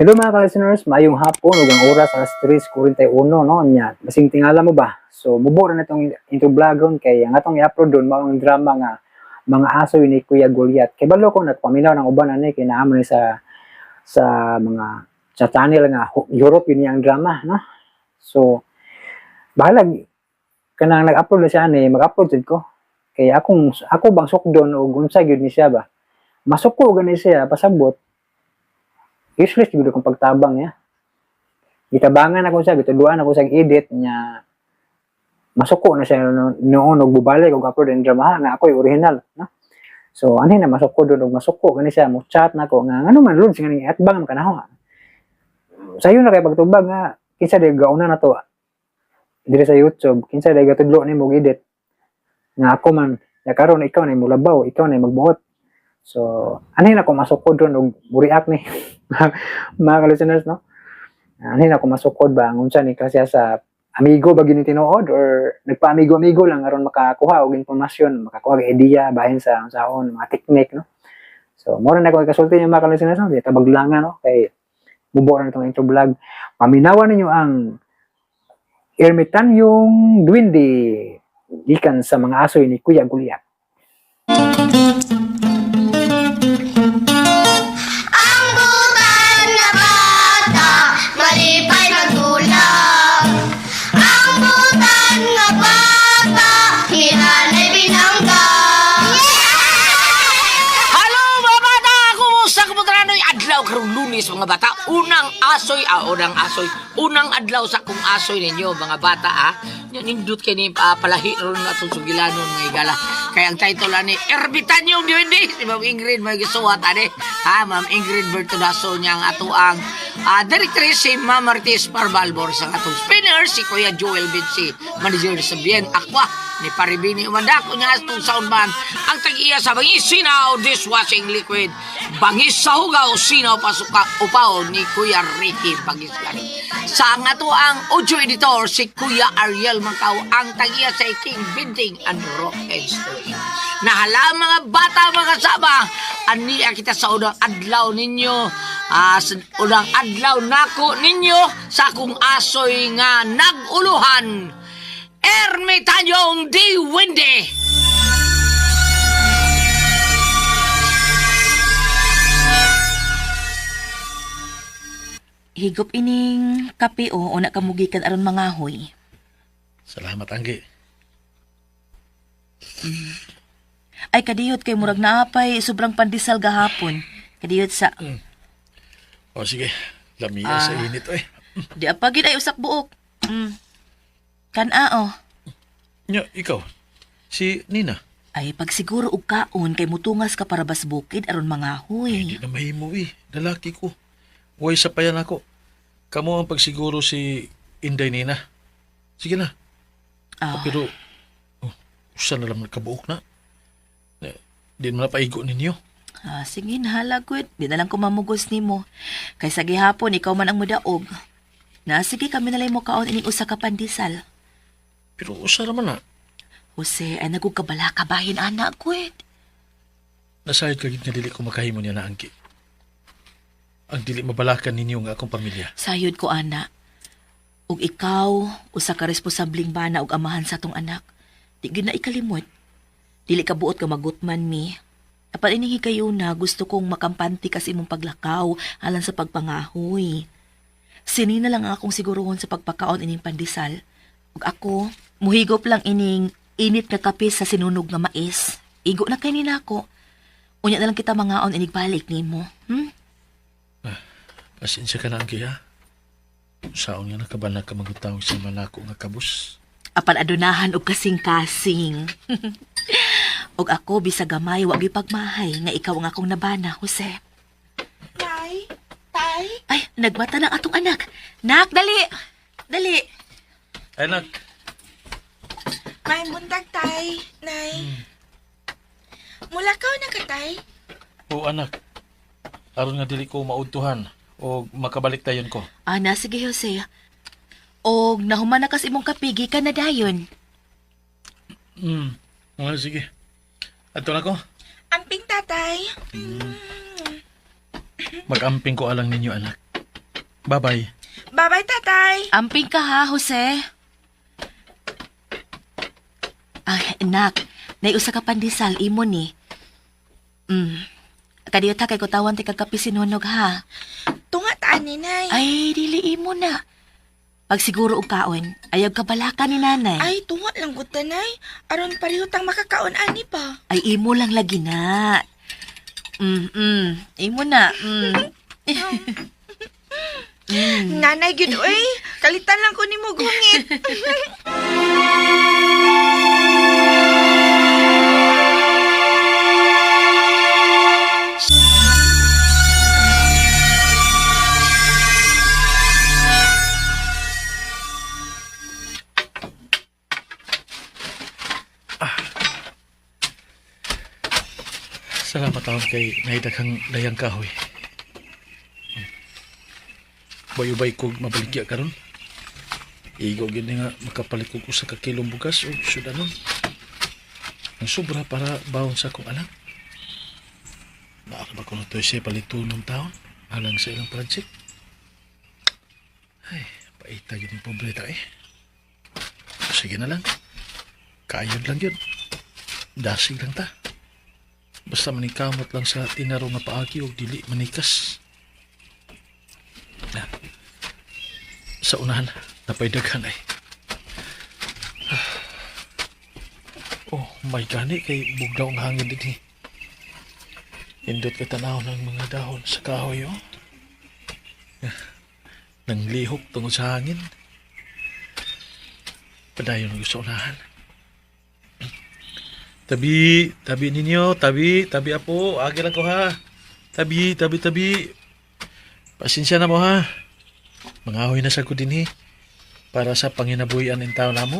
Hello mga ka-listeners, maayong hapon ug ang oras alas 3:41, no, nya. Basing tingala mo ba? So mubo ra na itong intro vlog ron kay ang atong i-upload doon mao ang drama nga Mga Asoy ni Kuya Goliath. Kay balo ko nagpaminaw ng uban ani kay naa man ni sa mga sa channel nga Europe yun ang drama, no. So bahalag kanang nag-upload na siya ani, mag-upload jud ko. Kay akong ako bang sukdon og unsa gyud ni siya ba? Masuko gani siya pasabot useless gyud akong pagtabang niya. Gitabangan ako siya, gituduan ako siya edit niya. Masuko na siya noon og bubalik og upload ang drama nga ako'y original, no? So anhi na masuko doon og masuko gani siya, mo chat na ko nga ngano man loads nga ning atbang man kanaho. Sayo na kay pagtubag nga kinsa day gauna na to diri sa YouTube, kinsa day gatudlo nimo og edit nga ako man ya karon ikaw na mulabaw, ikaw na magbuot. So anhi na ko masukod doon og mo-react ni mga ka-listeners, no? Anhi na ko masukod ba ang unsa ni kasi sa amigo ba gini tinuod or nagpa-amigo-amigo lang aron makakuha og impormasyon, makakuha og idea bahin sa unsaon mga teknik, no? So mo na ako ikasulti niyo mga ka-listeners, no? Di tabaglangan, no, kay mubo na itong intro vlog. Paminawan ninyo ang Ermitanyong Duwende gikan sa Mga Asoy ni Kuya Goliath. Ang butan na bata, malipay magdulak. Ang butan nga bata, hinanay binangga. Hello mga bata! Kumusta kumutranoy adlaw karong Lunes, mga bata? Unang asoy, unang asoy. Unang adlaw sa akong asoy ninyo mga bata ah. Nindot kay ni palahi ron atong sugilanon mga higala. Kaya ang title ani Ermitanyong Duwende, si Ma'am Ingrid may gisuwat ani. Ha, Ma'am Ingrid Bertodaso niya ang ato ang directrice si Ma'am Martis Parbalbor sa atong spinner si Kuya Joel Bitsi, manager sa Bien Aqua ni Paribini Umandako niya atong soundman ang tag-iya sa bangis sinaw dishwashing liquid, bangis sa hugaw sinaw pasuka upaw ni Kuya Ricky Bangis gani. Sa ang ato ang audio editor si Kuya Ariel Macau, ang tag-iya sa King Building and Rock Installation. Nahala mga bata, mga kasama, aniya kita sa unang adlaw ninyo, sa unang adlaw nako ninyo sa akong asoy nga nag-uluhan, Ermitanyong Duwende. Higop ining kape o una kamugikan aron mangahoy. Salamat, Anggi. Ay kadiyot kay murag naapay sobrang pandesal gahapon. Kadiyot sa O sige, lamia sa init eh. Di apagid ay usak buok. Kan-a o. Nya, ikaw, si Nina. Ay pagsiguro og kaon kay mutungas ka para bas bukid aron Hindi mangahoy. na mahimo eh. Lalaki ko. Huwag sa payan ako. Kamo ang pagsiguro si Inday Nina. Sige na. Pero, oh, usa na lang kabuok na. Eh, di mo na paigo ninyo. Sige na halagod. Di na lang ko mamugos nimo. Kay sa gihapon ikaw man ang mudaog. Na sige kami na lang mo kaon ining usa ka pandesal. Pero usa naman na. Jose, ay nagugkabala ka bahin anak gwed. Nasayod ka gid nga dili ko makahimo niya na, Anggi. Ang dili mabalakan ninyo nga akong pamilya. Sayod ko, ana. Ug ikaw, usa ka responsableng bana ug amahan sa atong anak. Di gyud na ikalimot. Dili ka buot ka magutman mi. Apan ining higayuna, gusto kong makampante kasi imong paglakaw alang sa pagpangahoy. Sini na lang ang akong siguruhon sa pagpakaon ining pandesal. Ug ako, muhigop lang ining init nga kape sa sinunog nga mais. Igo na kay ni nako. Unya na lang kita mangaon inig balik nimo. Pasensya ka na, Anggi, ha? Saon nga nakabala ka magutawag sa manako nga kabus. Apan adunahan og kasing-kasing. Og ako bisag gamay wa gyud pagmahay nga ikaw ang akong nabana, Jose. Tay? Tay? Ay, nagmata na atong anak. Nak, dali. Dali. Ay, nak. May buntag, Tay. Nay. Mulakaw na ka, Tay? Oo, anak. Aron nga dili ko maudtuhan o makabalik tayon ko. Ana, sige Jose. Og nahuman na kas imong kapigi ka na dayon. Sige. Ato na ko. Amping, Tatay. Mag-amping ko alang ninyo, anak. Bye-bye. Bye-bye, tatay. Amping ka ha, Jose. Ay, anak, naiusa ka pandesal imo ni. Kadiyo ta kay kutawan ti kagkape si Nonog ha. Tunga ta ani, nay. Ay, dili imo na. Pag siguro og kaon, ayaw ka balaka ni nanay. Ay, tunga lang gud ta, nay. Aron pareho tang makakaon ani pa. Ay, imo lang lagi na. Imo na. Nanay gyud oy, kalitan lang ko nimo gungit. Salamat taon kay naidaghang layang kahoy. Bayubay kog mabaligya karon. Igo gyud ni nga makapalit kog usa ka kilong bugas og sudanon. Ang sobra para baon sa akong anak. Naa ba ko na to siya palitunon taon alang sa ilang project. Ay, paita gyud yung pobre ta eh. Sige na lang. Kayon lang yun. Dasig lang ta. Basta manikamot lang sa tinaro nga paagi og dili manikas. Na. Sa unahan, napay daghan ay. Oh, may gani kay bugnaw ang hangin dinhi. Indot kay tanaw ng mga dahon sa kahoy oh. Nanglihok tungod sa hangin. Padayon ang gusto unahan. Tabi, tabi ninyo, tabi, tabi apo, agi lang ko ha. Tabi, tabi, tabi. Pasensya na mo ha. Mangahoy na sa ko dinhi para sa panginabuhian ng tao namo.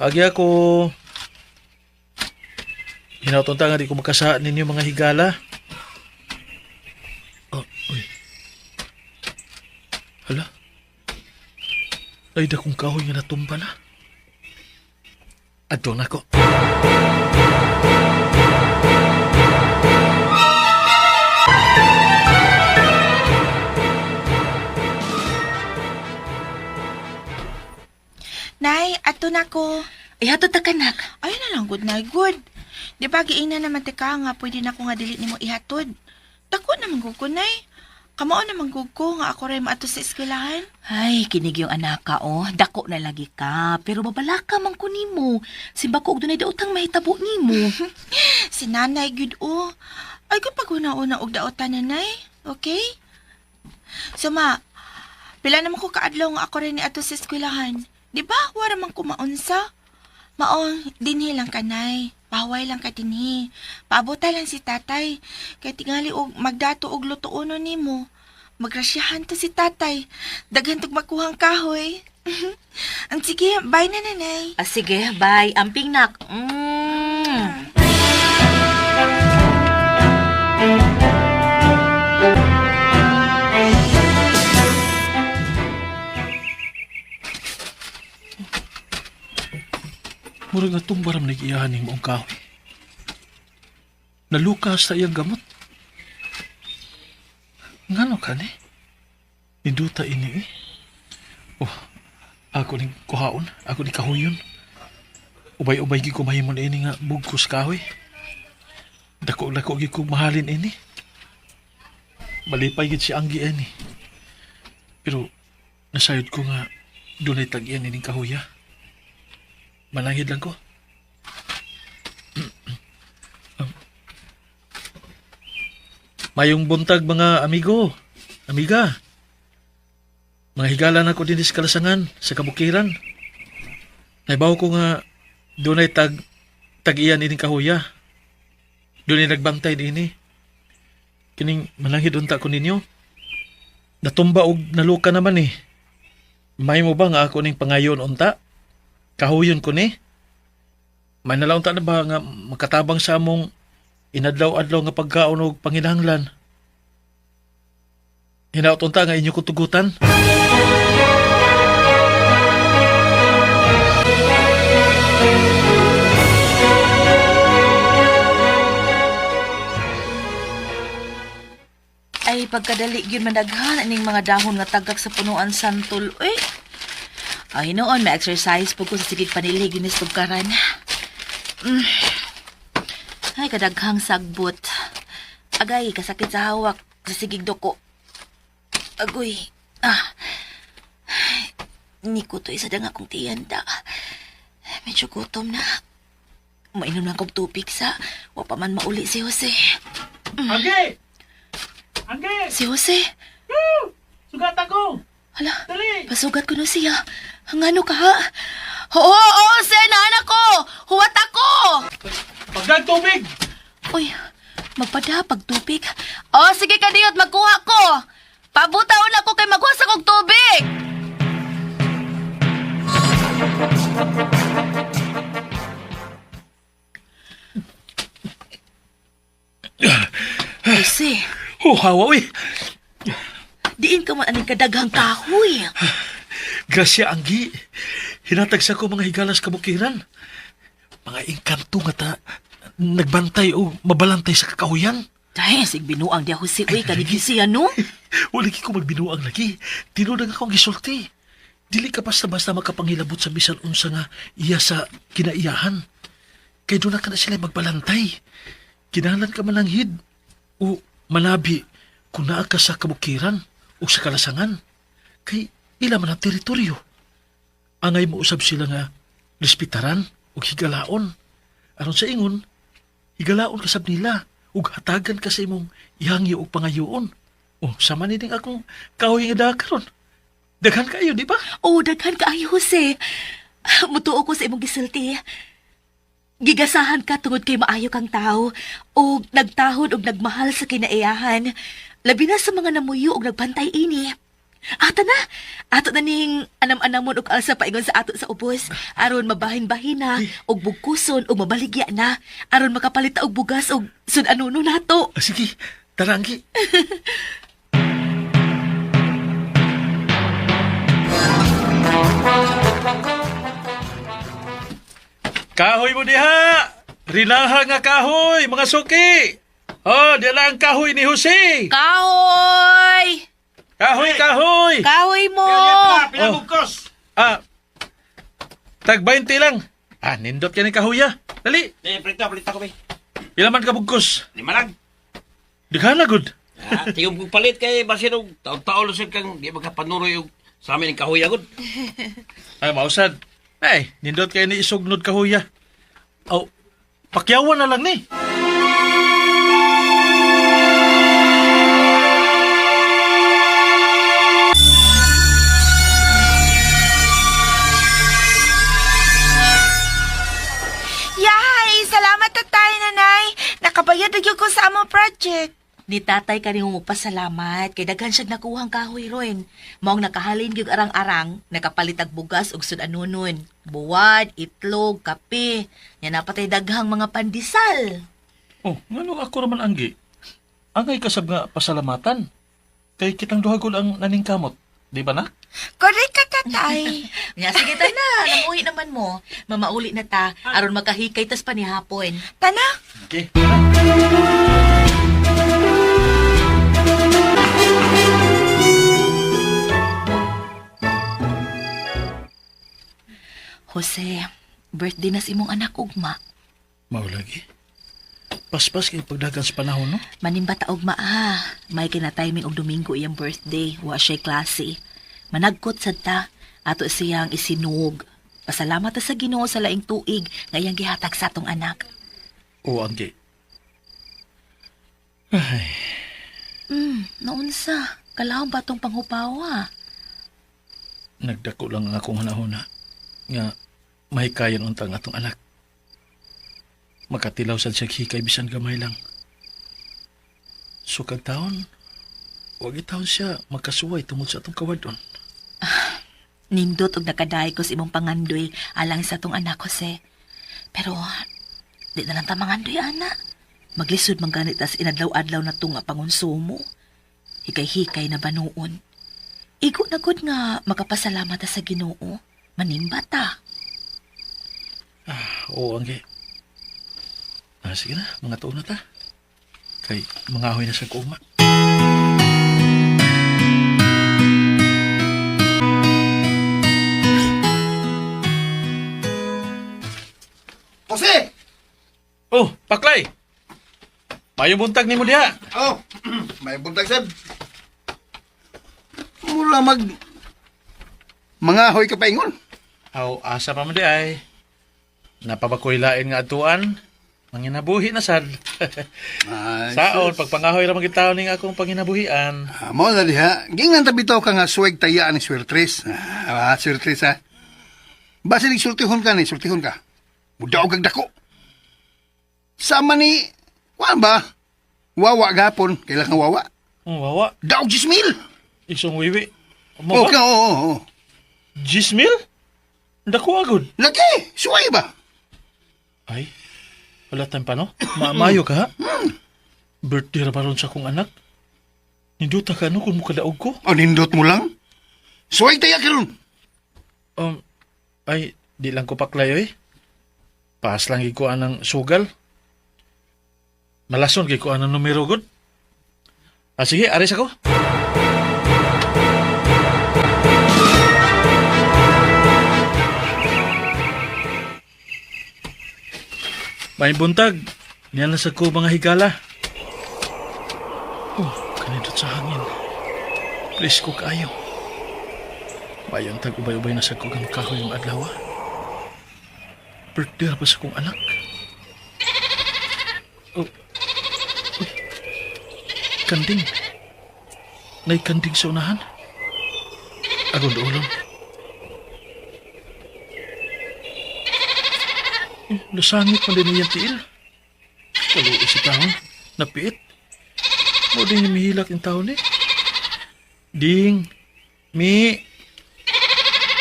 Pagi ako, hinauton ta nga di ko makasa ninyo mga higala. Oh, uy. Hala. Ay, dakong kahoy nga natumba na. Adto na ko. Nay, ato na ko. Ay, hatod ta kanak. Ay na lang good nay good. Di ba giingna naman te ka nga pwede na ko nga dili nimo ihatod. Dako naman gud ko nay. Kamao naman gud ko nga ako ray maato sa eskwelahan. Ay, kinig yung anak ka, oh. Dako na lagi ka. Pero babala ka man ko nimo. Simba ko og dunay daotang mahitabo nimo. Si nanay gud oh. Ay ko pag-una-una og daotan nanay. Okay? So ma, pila naman ko kaadlaw nga ako rin ni ato sa eskwelahan. Di ba? Wala man ko maunsa. Maong, dinhi lang kanay. Paway lang ka dinhi. Paabota lang si tatay. Kay tingali og magdato og lutuono nimo. Magrasyahan to si tatay. Daghan tog makuhang kahoy. Ang sige, bye na nanay. Ah, sige, bye. Amping nak. Murag natumba ram nag-iyahan ning maong kahoy. Nalukas sa iyang gamot. Ngano ka ni? Ninduta ini eh. Oh, ako ning kuhaon, ako ni kahuyon. Ubay-ubay gi ko mahimon ini nga bugkos kahoy. Dako-dako gi ko mahalin ini. Malipay gid si Anggi ini. Pero nasayod ko nga dunay tag-iyan ining kahuya. Manangid lang ko. Mayong buntag mga amigo, amiga. Mga higala na ko din sa kalasangan, sa kabukiran. Naibaw ko nga dunay tag-iyan ining kahuya. Dunay nagbantay dinhi. Kining mananghid unta ko ninyo. Natumba og naluka naman eh. May mo ba nga ako ning pangayon unta? Kahuyon ko ni. May nalaunta na ba nga makatabang sa among inadlaw-adlaw nga pagkaon og panginahanglan? Hinaot unta nga inyo kutugutan. Ay, pagkadali gyud mandaghan aning mga dahon nga tagak sa punuan santol. Uy. Ay, noon, may exercise po ko sa sigig panilhig yun tugkaran. Ay, kadaghang sagbot. Agay, kasakit sa hawak sa sigig doko. Agoy. Ah. Ay, ni ko to isa nga akong tiyanda. Medyo gutom na. Mainom lang kong tubig sa wa pa man mauli si Jose. Angge! Angge! Si Jose, Sugat ako! hala, Dali! pasugat ko na siya. Ang ano ka ha? Oo, oo, Jose, naanak ko! Huwat ako! Pagdag tubig! Uy, magpada pagtubig. Oh, sige kadiyot, magkuha ko. Pabutaon ako kay magkuha sa kog tubig. Jose, Oh, hawa, uy! diin ka man aning kadaghang kahoy. Grasya, Anggi. Hinatag sa ko mga higalas kabukiran. Mga engkanto nga ta nagbantay o mabalantay sa kakahuyan. Dahil, sig binuang di ako si Uy, kanigi siya, no? Wala ko magbinuang lagi. Tinuod ang akong gisulti. Dili ka basta-basta makapangilabot sa bisan unsa nga iya sa kinaiyahan. Kay doon na ka na sila magbalantay. Kinahanglan ka mananghid o manabi kung naa ka sa kabukiran o sa kalasangan. Kay ila man ang teritoryo. Angay mo usab sila nga respetaran o higalaon. Aron sa ingon, higalaon ka sab nila ug hatagan ka sa imong ihangyo og pangayoon. Oh, sama ni ding akong kahoy nga karon. Daghan kayo, di ba? Oh, daghan kaayo, Jose. Mutuo ko sa imong gisulti. Gigasahan ka tungod kay maayo kang tao o nagtahod og nagmahal sa kinaiyahan. Labi na sa mga namuyo og nagbantay ini. Ato na, ato na ning anam-anamon og alsa paingon sa ato sa ubos aron mabahin-bahin na og bugkuson og mabaligya na aron makapalit ta og bugas og sud-anuno nato. Ah, sige, tara, Anggi. Kahoy mo diha! Rilaha nga kahoy, mga suki! Oh, diya lang ang kahoy ni Jose! Kahoy! Kahoy, kahoy! Kahoy mo! Oh. Ah, tag 20 lang. Ah, nindot ka ni kahoya. Dali, Eh, prito, prito ko, be. pila man ka bugkos. 5 lang. Daghan na gud. Ah, tingog kong palit kay basin og taon-taon lang sir kang di makapanuroy og sa amin ang kahoy agad. Ay, mausad. Ay, nindot kayo ni isugnod kahoya. Aw, pakyawan na lang ni. Yahay! Salamat tatay, nanay! Nakabayad na gyud ko sa among project. Ni tatay kanimo magpasalamat kay daghan siyang nakuhang kahoy ron. Maong nakahalin gyud arang-arang, nakapalit og bugas ug sud-anunon. Buwad, itlog, kape. Nya napatay daghang mga pandesal. Oh, ngano ako raman anggi? Angay kasab nga pasalamatan. Kay kitang duha gud ang naningkamot. Di ba na? Correct ka, tatay. Nya sige ta na, namuhi naman mo. Mamauli na ta aron makahikay tas panihapon. Tana, Okay. Jose, birthday na sa imong anak ugma. Mao lagi. Paspas kay pagdagan sa panahon, no? Manimba ta ugma ah. May kina-timing og Domingo iyang birthday, wa siya klase. Managkot sad ta, ato siyang isinog. Pasalamat ta sa Ginoo sa laing tuig nga iyang gihatag sa atong anak. Oo, anggi. Ay, Naunsa, kalahom ba tong panghupawa? Nagdako lang ang akong hunahuna nga mahikayon unta ang atong anak. Makatilaw sad siya hikay bisan gamay lang. Sukag taon, wag taon siya makasuway tungod sa atong kawadon. Nindot og nakaday ko sa imong pangandoy alang sa atong anak, Jose. Pero di na lang ta mangandoy, ana. Maglisod man ganit tas inadlaw-adlaw na tunga pangonsumo. Hikay-hikay na banuon. Igo na gud nga makapasalamat ta sa Ginoo. Manimba ta. Oo, anggi. Ah, sige na, mga tuon na ta. Kay mga ahoy na sa kuuma. Mayo buntag nimo diha. Oh, may buntag sab. Mura mag mga hoy ka paingon. Aw, asa pa man di ay. Napabakoy lain nga atuan. Manginabuhi na sad. Ay, Saon, pagpangahoy ra man gid taon ning akong panginabuhian. Ah, mo na diha. Gingnan ta bitaw ka nga suweg taya ni Swertres. Ah, Swertres ha. Basi nig sultihon ka ni, sultihon ka. Mudaog kag dako. Sama ni, kuan ba? Wawa gapon, kailan kang wawa? Oh, wawa. Daog 10,000. Isong wiwi. Mo Okay, ba? oo, oo, oo. 10,000? Dako agad. Lagi, suway ba? Ay, wala tayong pa, no? Maamayo ka, ha? Birthday ra ba ron sa akong anak? Ninduta ka, no? Kung mukadaog ko. O nindot mo lang. Suway taya karon. Ay, di lang ko paklayo, eh. Paas lang gikuan ng sugal. Malason gikuan ng numero, good. Ah, sige, aris ako. May buntag. Niyan na sa ko mga higala. Oh, kanindot sa hangin. Presko kaayo. Bayon tag ubay-ubay na sa ko ang kahoy ang adlaw. Ah. Birthday ra pa sa kong anak. Oh. Uy. Kanding. Nay kanding sa unahan. Agon doolon. Eh, nasangit man din iyang tiil. Kaluoy sa taon. Napiit. Mo din mihilak yung taon eh. Ding. Mi.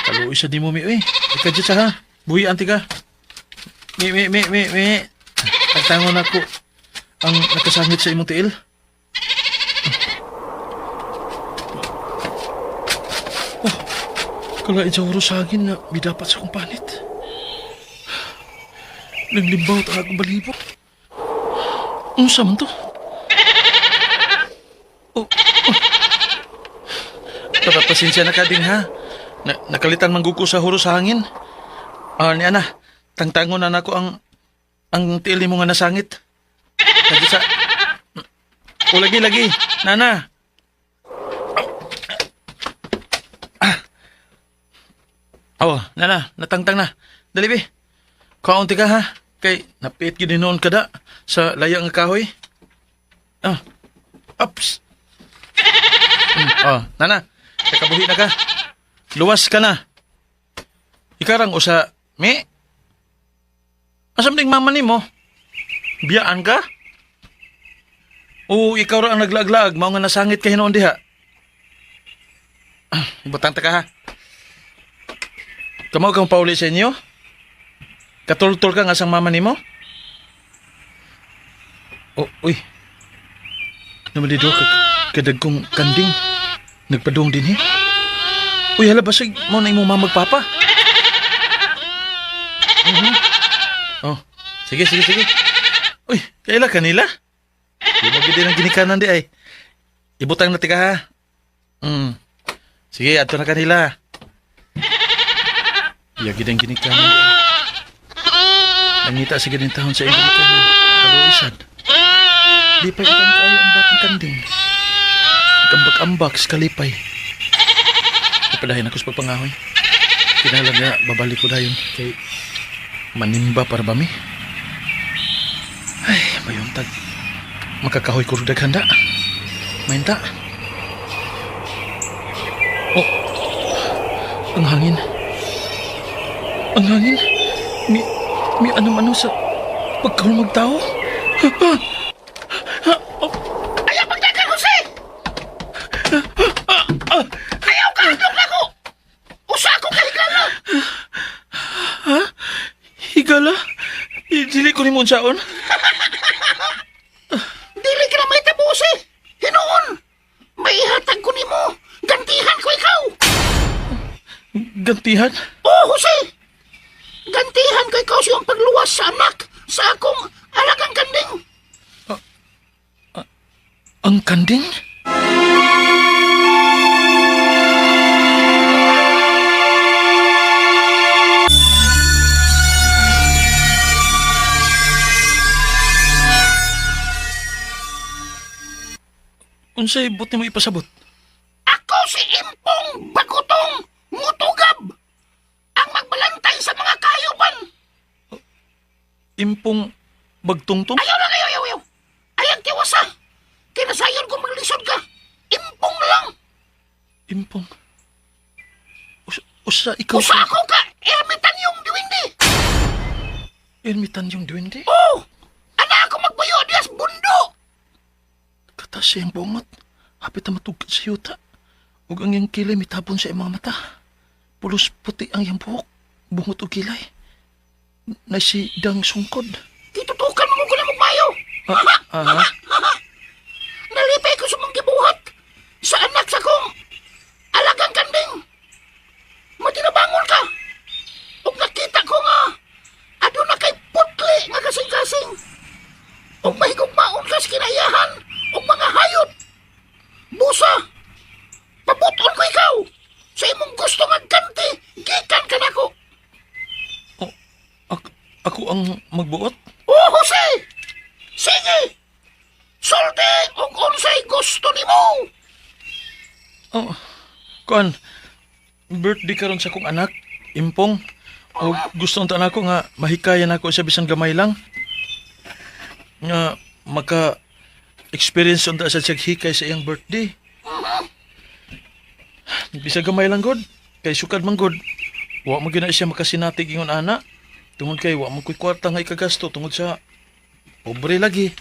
Kaluoy sa di mo mi eh. Ikadyo sa ha. Buhi anti ka. Mi, mi, mi, mi, mi. Tagtangon ako ang nakasangit sa imong tiil. Oh, kalain sa oras sa akin nga may dapat sa kong panit. Naglimbaw ang akong balibo. Unsa man to? Oh, oh. Dapat pasensya na ka ding ha. Na, nakalitan man ko sa huro sa hangin. Ah, ni ana, tangtangon na nako ang tiil nimo nga nasangit. Kadi sa O lagi lagi, nana. Ah. Oh, nana, natangtang na. Dali be. Kaunti ka ha. Kay napiit gyud ni noon kada sa laya nga kahoy. Ah. Ups. Oh, nana, nakabuhi na ka. Luwas ka na. Ikarang usa, mi. Asam ding mama nimo? Biyaan ka? Oo, ikaw ra ang naglaaglaag, mao nga nasangit kay hinuon diha. Ah, ibutang ta ka ha. Kamaw kang pauli sa inyo? Katultol ka nga sang mama nimo? Oh, uy. Naman dito, kadagkong kanding. Nagpadung din eh. Uy, hala basig mo na imong mama magpapa. Mhm. Oh, sige, sige, sige. Uy, kaila kanila? Di mo gid ang ginikanan di ay. Ibutang na tika ha. Mm. Sige, adto na kanila. Iya gid ang ginikanan di ay. Nangita sa ganing tahon sa imong ginikanan. Kaluisan. Di pa itan kayo ang batang kanding. Nagambak-ambak sa kalipay. Napadahin ako sa pagpangahoy. Kinahanglan nga, babalik ko dayon kay manimba para ba mi? Ay, mayuntag. Makakahoy ko daghan da. Mainta. Oh, ang hangin. Ang hangin. Mi anong-ano sa pagkahulmag tao. Ayaw pagdagan, Jose! Ayaw ka, hadlok na ko! Usa akong kahigala! Higala? Dili ko ni mo unsaon. Dili ka na may tabo, Jose! Hinuon! May ihatag ko nimo! Gantihan ko ikaw! Gantihan? Oh, Jose! Gantihan ko ikaw sa iyong pagluwas sa anak sa akong alagang kanding! Ang kanding? Unsay buot nimo ipasabot? Ako si Impong Bagutong Mutugab! Ang magbalantay sa mga kayuban! Impong bagtungtong? Ayaw lang, ayaw, ayaw, ayaw! Ayang tiwasa! Kinasayon kung maglisod ka! Impong lang! Impong. Usa ikaw Usa ako ka! Ermitan yung duwindi! Ermitan yung duwende? Oh! Ana ako magbuyo dias bundo! Katas siyang bungot. Hapit na matugkad sa yuta. Ug ang iyang kilay mitabon sa iyang mga mata. Pulos puti ang iyang buhok. Bungot og kilay. Na si dang sungkod. Gitutukan mo ko na magmayo! Ah, ah, Nalipay ko sa mong gibuhat! Sa anak sa kong alagang kanding! Matinabangon ka! Ug nakita ko nga aduna kay putli nga kasing-kasing! Ug mahigugmaon ka sa kinayahan ug mga hayop! Busa! Pabuton ko ikaw! Sa imong gusto nga ganti, gikan ka nako! Oh, ako ang magbuot? Oh, Jose! Sige! Sulti og unsay gusto nimo! Oh, kuan, birthday karon sa kong anak, Impong. O gusto unta nako nga mahikayan nako sa bisan gamay lang. Nga maka experience unta sa siyag hikay sa iyang birthday. Bisan gamay lang god, kay sukad man god. Wa man gyud na siya makasinatig ingon ana. Tungod kay wa man ko'y kwarta nga ikagasto tungod sa pobre lagi.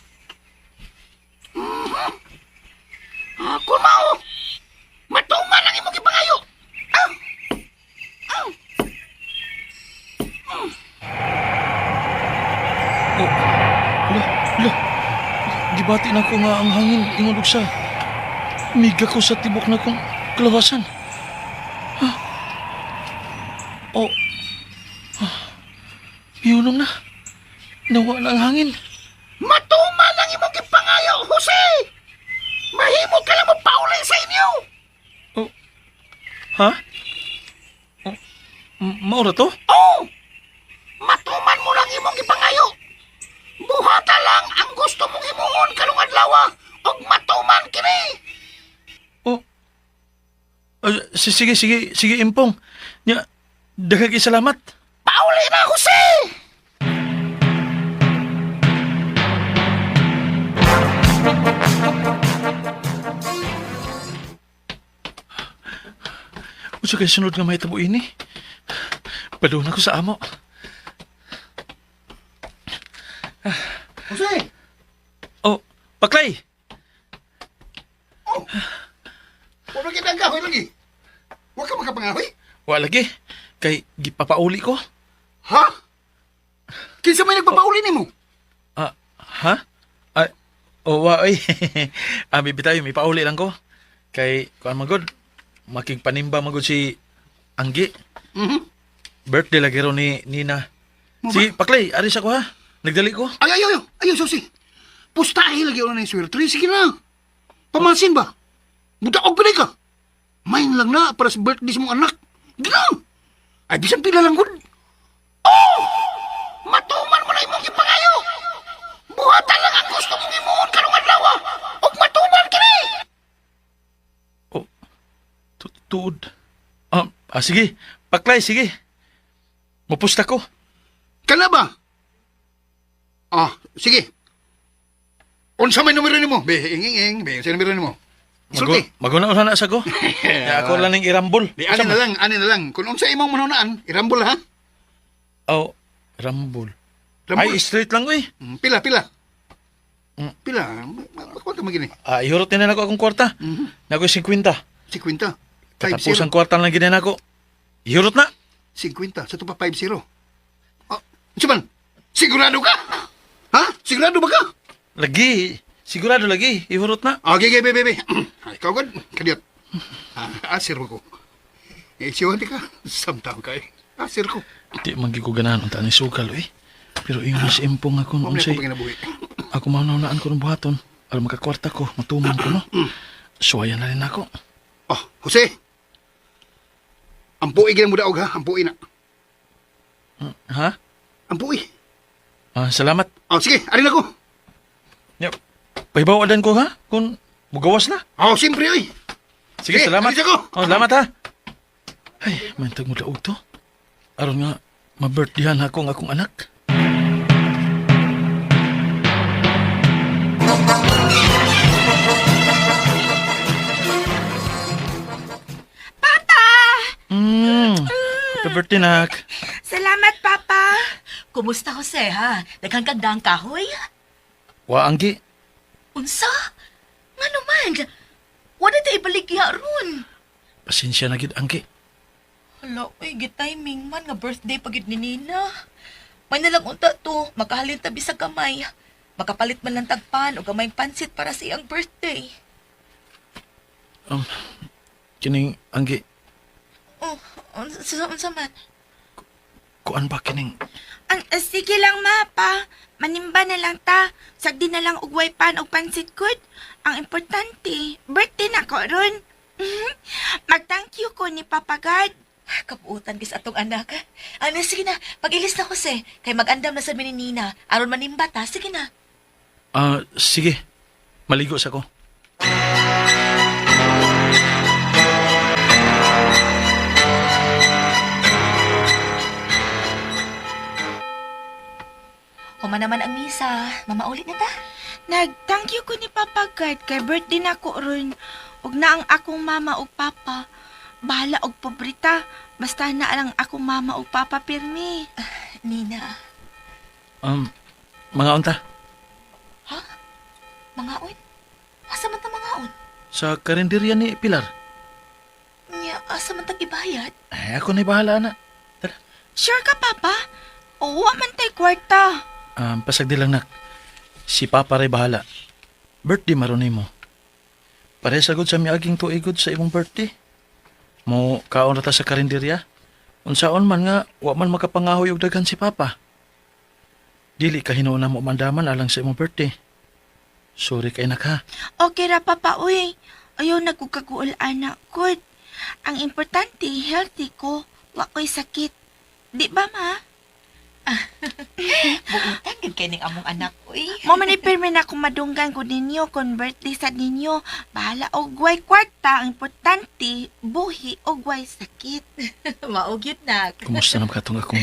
Ako mao! Matuman ang imong gipangayo! Ah! Oh, hala, hala. Gibati na ko nga ang hangin ingon og sa. Miga ko sa tibok na kong kalawasan. Ha? Oh. Ah. Miyunong na. Nawa na ang hangin. Matuman ang imong gipangayo, Jose! Mahimo ka lang mopauli sa inyo! Oh. Ha? Oh. Maura to? Oh! Matuman mo lang imong gipangayo! Buhata lang ang gusto mong himuon karong adlaw ug matuman kini! Oh. Sige, sige, sige, Impong. Nya, daghang salamat. Pauli na, Jose! Unsa kay sunod nga mahitabo ini? Padung ko sa amo. Jose! Oh, paklay. Oh! Wala kita ang kahoy lagi. Wa ka makapangahoy? Wa lagi. Kay gipapauli ko. Ha? Kinsa may nagpapauli nimo? Ah, ha? Ay, oh, wa oy. Ah, bibi tayo, may pauli lang ko. Kay kuan man gud, makigpanimba man gud si Anggi. Mhm. Birthday lagi ron ni Nina. Sige, paklay, ari sa ko ha. Nagdali ko. Ay, ay, ay, ay, susi. Pustahe lagi na yung swerte. Sige na. Pamansin ba? Buta og pinay ka. Main lang na para sa birthday sa mong anak. Ginang! Ay, bisan pila lang gud. Oh! Matuman mo na imong gipangayo! Buhata lang ang gusto mong himuon karong adlaw ug matuman kini! Oh, tuod. Ah, ah, sige. Paklay, sige. Mapusta ko. Kana ba? Ah, sige. Unsa may numero nimo? Be, ing ing ing, be, unsa numero nimo? Isulti. Maguna na sa ko. Ya, ako lang ning irambol. Di ani na lang, ani na lang. Kung unsa imong manunaan, irambol ha. Oh, rambol. Rambol. Ay, straight lang oy. Pila, pila. Pila. Makuha ka magini. Ah, ihurot nila nako akong kwarta. Nako 50. 50. Katapos ang kwarta lang gina nako. Ihurot na. 50. Sa ito pa 5-0. Oh, unsa man? Sigurado ka? Ha? Sigurado ba ka? Lagi. Sigurado lagi. Ihurot na. Okay, okay, be, be, be. Ay, ikaw god. Kadiyot. Ah, asir ko. Eh, siwan di ka. Samtang ka eh. Asir ko. Di man gyud ko ganahan unta ni sugal oy. Pero ingon si Impong ako Huwag na unsay akong panginabuhi. ako maunaan ko ng buhaton. Aron makakwarta ko, matuman ko no. Suwayan na rin ako. Oh, Jose. Ampuy gina mo daog ha. Ampuy na. Ha? Ampuy. Ah, salamat. Oh, sige. Arin ako. Ya, pahibaw ko ha kung Mugawas na. Oh, siyempre, oy. Sige, Sige, salamat. alis ako. Oh, salamat ha. Ay, mantag mo daog to. Aron nga, ma-birthdayhan ako ang akong anak. Papa! Happy birthday, nak. Salamat, Papa. Kumusta, Jose, ha? Daghang kag daang kahoy? Wa anggi. Unsa? Ngano man? Wala ta ibalik ya ron. Pasensya na gid anggi. Hala, uy, timing man nga birthday pagid ni Nina. May nalang unta to, makahalin tabi sa kamay. Makapalit man lang tagpan o gamayng pansit para sa iyang birthday. Kining anggi, Oh, unsa, unsa man? kuan ba kining Ang, sige lang, ma, pa. Manimba na lang ta. Sagdi na lang ugway pan og pansit good. Ang importante, birthday na ko ron. Mag-thank you ko ni Papa God. Kabuutan kis atong anak. Ano, sige na, pag-ilis na Jose. Kay mag-andam na sa ni Nina. Aron manimba ta, sige na. Ah, sige. Maligo sa ko. Huma naman ang misa. Mamaulit na ta. Nag-thank you ko ni Papa God kay birthday na ko ron. Ug na ang akong mama ug papa. Bahala og pobrita. Basta na lang akong mama ug papa pirmi. Nina, Mga unta, mangaon? Asa man ta mangaon? sa karinderya ni Pilar. Nya, asa man tag ibayad? Ay, ako na'y bahala na. Tara. Sure ka, Papa? Oo, wa man tay kwarta. Pasagdi lang nak. Si Papa ray bahala. Birthday maron mo. Pare sagod sa miaging tuigod sa imong birthday. Mo kaon ra ta sa karinderya. Unsaon man nga wa man makapangahoy og daghan si Papa. Dili ka hinuon na mo mandaman alang sa imong birthday. Sorry kay nak ha. Okay ra, Papa, uy. Ayaw nagkukaguol, anak. Good. Ang importante, healthy ko. Wa ko'y sakit. Di ba, ma? Buutan gid kay ning among anak, uy. Mo man pirmi na kung madunggan ko ninyo kung birthday sa ninyo. Bahala og way kwarta. Ang importante, buhi og way sakit. Mao gyud nak. Kumusta naman katong akong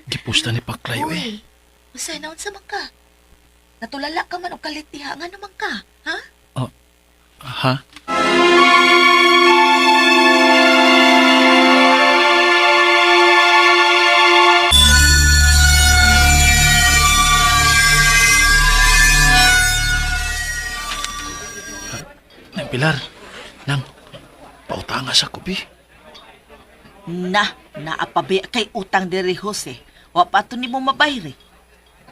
gipusta ni Paklay eh. Uy, usay na unsa man ka? Natulala ka man og kalit diha ngano man ka? Ha? Ha? Nang Pilar, nang pautanga sa kubi. Na, naapabi kay utang diri Jose. Wa pa to nimo mabayri.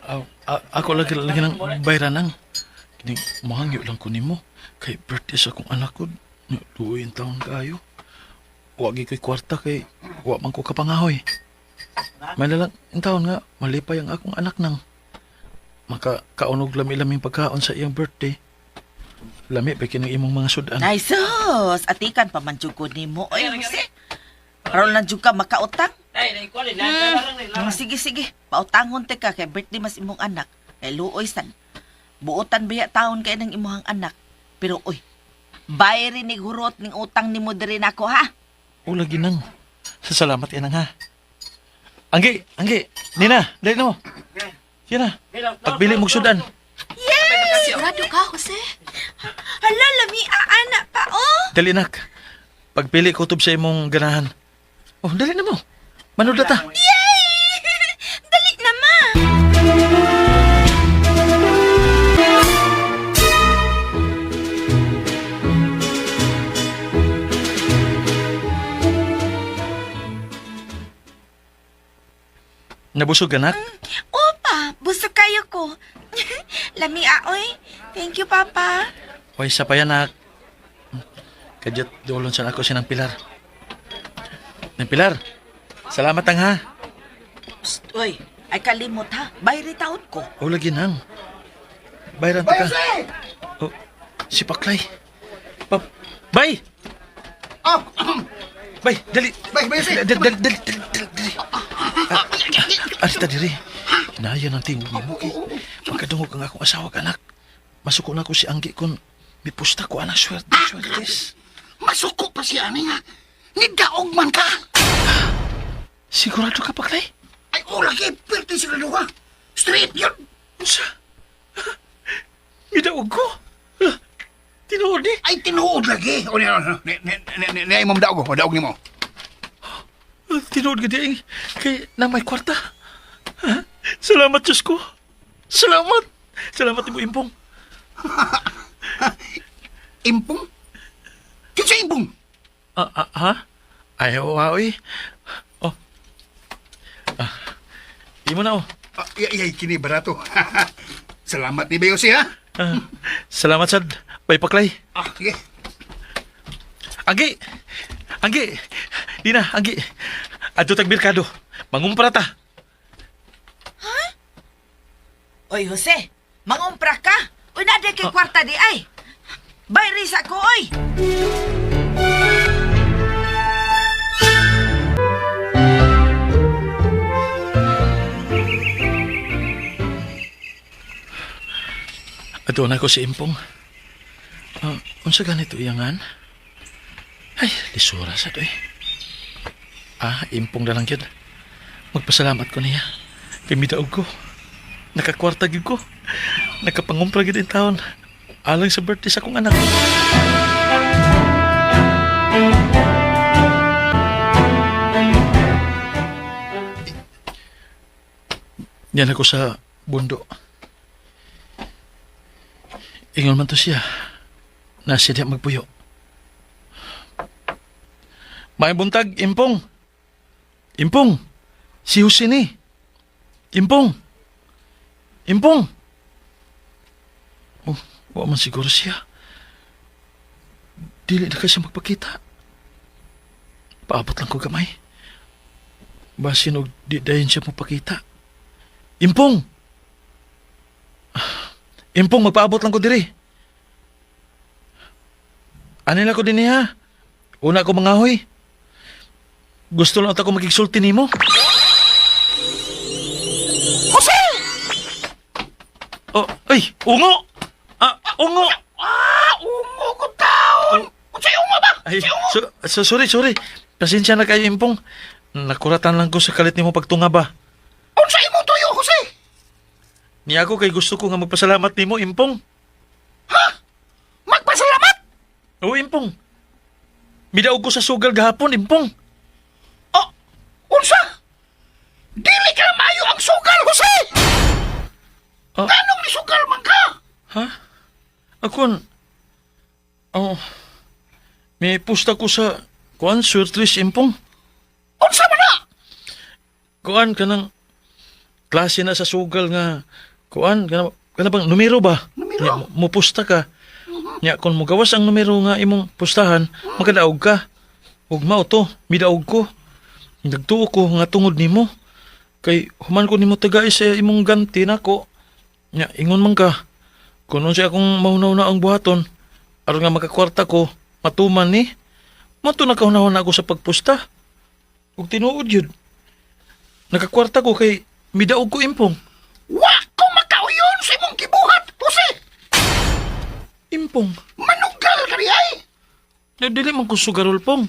Aw, ako lagi lagi nang bayra nang. Kini mahangyo lang ko nimo kay birthday sa akong anak ko. Duoy ang taon kayo. Wa gi ko'y kwarta kay wa man ko kapangahoy. May lalang ang taon nga malipay ang akong anak nang maka kaunog lami-laming pagkaon sa iyang birthday. Lami pa kining imong mga sudan. Nay sus, atikan pa man jud ko nimo oy Jose. Karon lang jud ka makautang. Ay, naikuan, Mm, sige sige, pautangon te ka kay birthday mas imong anak. Kay luoy san. Buotan biya taon kay nang imong anak. Pero oy, bayri ni hurot ning utang nimo diri nako ha. O lagi nang. Salamat inang ha. Anggi, Anggi, Nina, dali na mo. Sige na. Pagbili mong sudan. Sigurado ka, Jose? Hala, lami aana pa, oh. Dali nak. Pagpili ko tub sa imong ganahan. Oh, dali na mo. Manood na ta. Yay! Dali na, ma. Nabusog ka nak? Opa, busog kayo ko. Lami aoy. Thank you, Papa. Hoy, sa pa yan nak. Kadyot dolon sa ako sinang Pilar. Nang Pilar. Salamat ang ha. Psst, oy, ay kalimot ha. Bayri taon ko. O lagi nang. Bayran ta ka. Oh, si Paklay. Pa Bay! Ah, Bay, dali. Bay, bay, Dali, dali, dali, dali, dali, dali. Arita diri. Hinaya ng tingog ni Muki. Pagkadungog ang akong asawa anak. Masuko na ko si Anggi kon Mipusta ko anang swerte, swertes. Masuko pa siya ani nga. Nidaog man ka. Sigurado ka paklay? Ay, o lagi, perti sigurado ka. Straight yun. Unsa? Midaog ko? Hala, tinuod ni? Ay, tinuod lagi. O, ni, ni, ni, ni, ni, ni, imong daog, o, daog nimo. Tinuod ka di kay na may kwarta. Ha? Salamat, Diyos ko. Salamat. Salamat mo, Impong. Impong? Kinsa impong? Ah, ah, ha? Ay, oo, ah, oy. Oh. Ah, imo na, oh. Ah, ay, ay, kini barato. Salamat ni Beyose, ha? Ah, salamat, sad. Bay paklay. Ah, sige. Anggi! Anggi! Di na, Anggi. Adto tag merkado. Mangumpra ta. Oy, Jose, mangumpra ka. Uy, naday kay kwarta di ay. Bayri sa ko, oy. Adto na ko si Impong. Ah, unsa ganito iyangan? Ay, lisura sa to eh. Ah, Impong na lang yun. Magpasalamat ko niya. Kay midaog ko. Nakakwarta gyud ko. Nakapangumpra gyud in taon. Alang sa birthday sa akong anak. Yan ako sa bundo. Ingon man to siya. Na siya diya magpuyo. May buntag, Impong. Impong. Si Jose ni. Impong. Impong. Oh, wa man siguro siya. Dili na kayo siya magpakita. Paabot lang ko gamay. Basin og di dayon siya magpakita. Impong! Impong, magpaabot lang ko diri. Ano na ko din niya? Una ko mangahoy. Gusto lang ako magigsulti nimo. Jose! Oh, ay, ungo! Ah, ungo! Ah, ungo ko taon! Unsay ungo ba? Ay, so, sorry, sorry. Pasensya na kayo, Impong. Nakuratan lang ko sa kalit nimo pagtunga ba. Unsay imong tuyo, Jose? Niya ako kay gusto ko nga magpasalamat nimo, Impong. Ha? Magpasalamat? Oo, Impong. Midaog ko sa sugal gahapon, Impong. Oh, unsa? Dili ka maayo ang sugal, Jose! Ah. Nganong nisugal man ka? Ha? Akon, oh, may pusta ko sa kuan surtris impong. Unsa man na? Kuan kanang klase na sa sugal nga kuan kana kana bang numero ba? Numero? Nya, mupusta ka. Nya kon mogawas ang numero nga imong pustahan, makadaog ka. Ug mao to, midaog ko. Nagtuo ko nga tungod nimo. Kay human ko nimo tagay sa imong ganti nako. Nya ingon man ka. Kun unsa akong mahunaw na ang buhaton, aron nga makakwarta ko, matuman ni. Mo to nakahunahon ako sa pagpusta. Ug tinuod yun. Nakakwarta ko kay midaog ko impong. Wa ko makauyon sa imong gibuhat, Jose! Impong. Manugal ka di ay! Na dili man ko sugarol pong.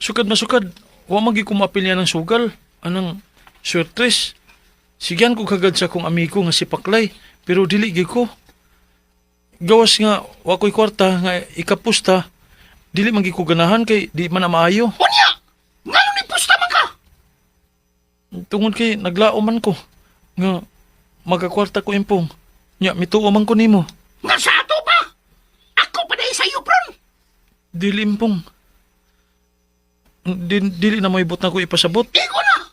Sukad na sukad, wa man gyud ko maapil niya ng sugal. Anang swertres. Sigyan ko kagad sa akong amigo nga si Paklay, pero dili gyud ko. Gawas nga wa ko'y kwarta nga ikapusta, dili man gyud ko ganahan kay di man na maayo. Unya! Nganong nipusta man ka? Tungod kay naglao man ko nga magakwarta ko impong. Nya mituo man ko nimo. Nga sa ato pa? Ako pa dahil sa iyo, pron! Dili impong. Dili na moibot na ko ipasabot. Igo na!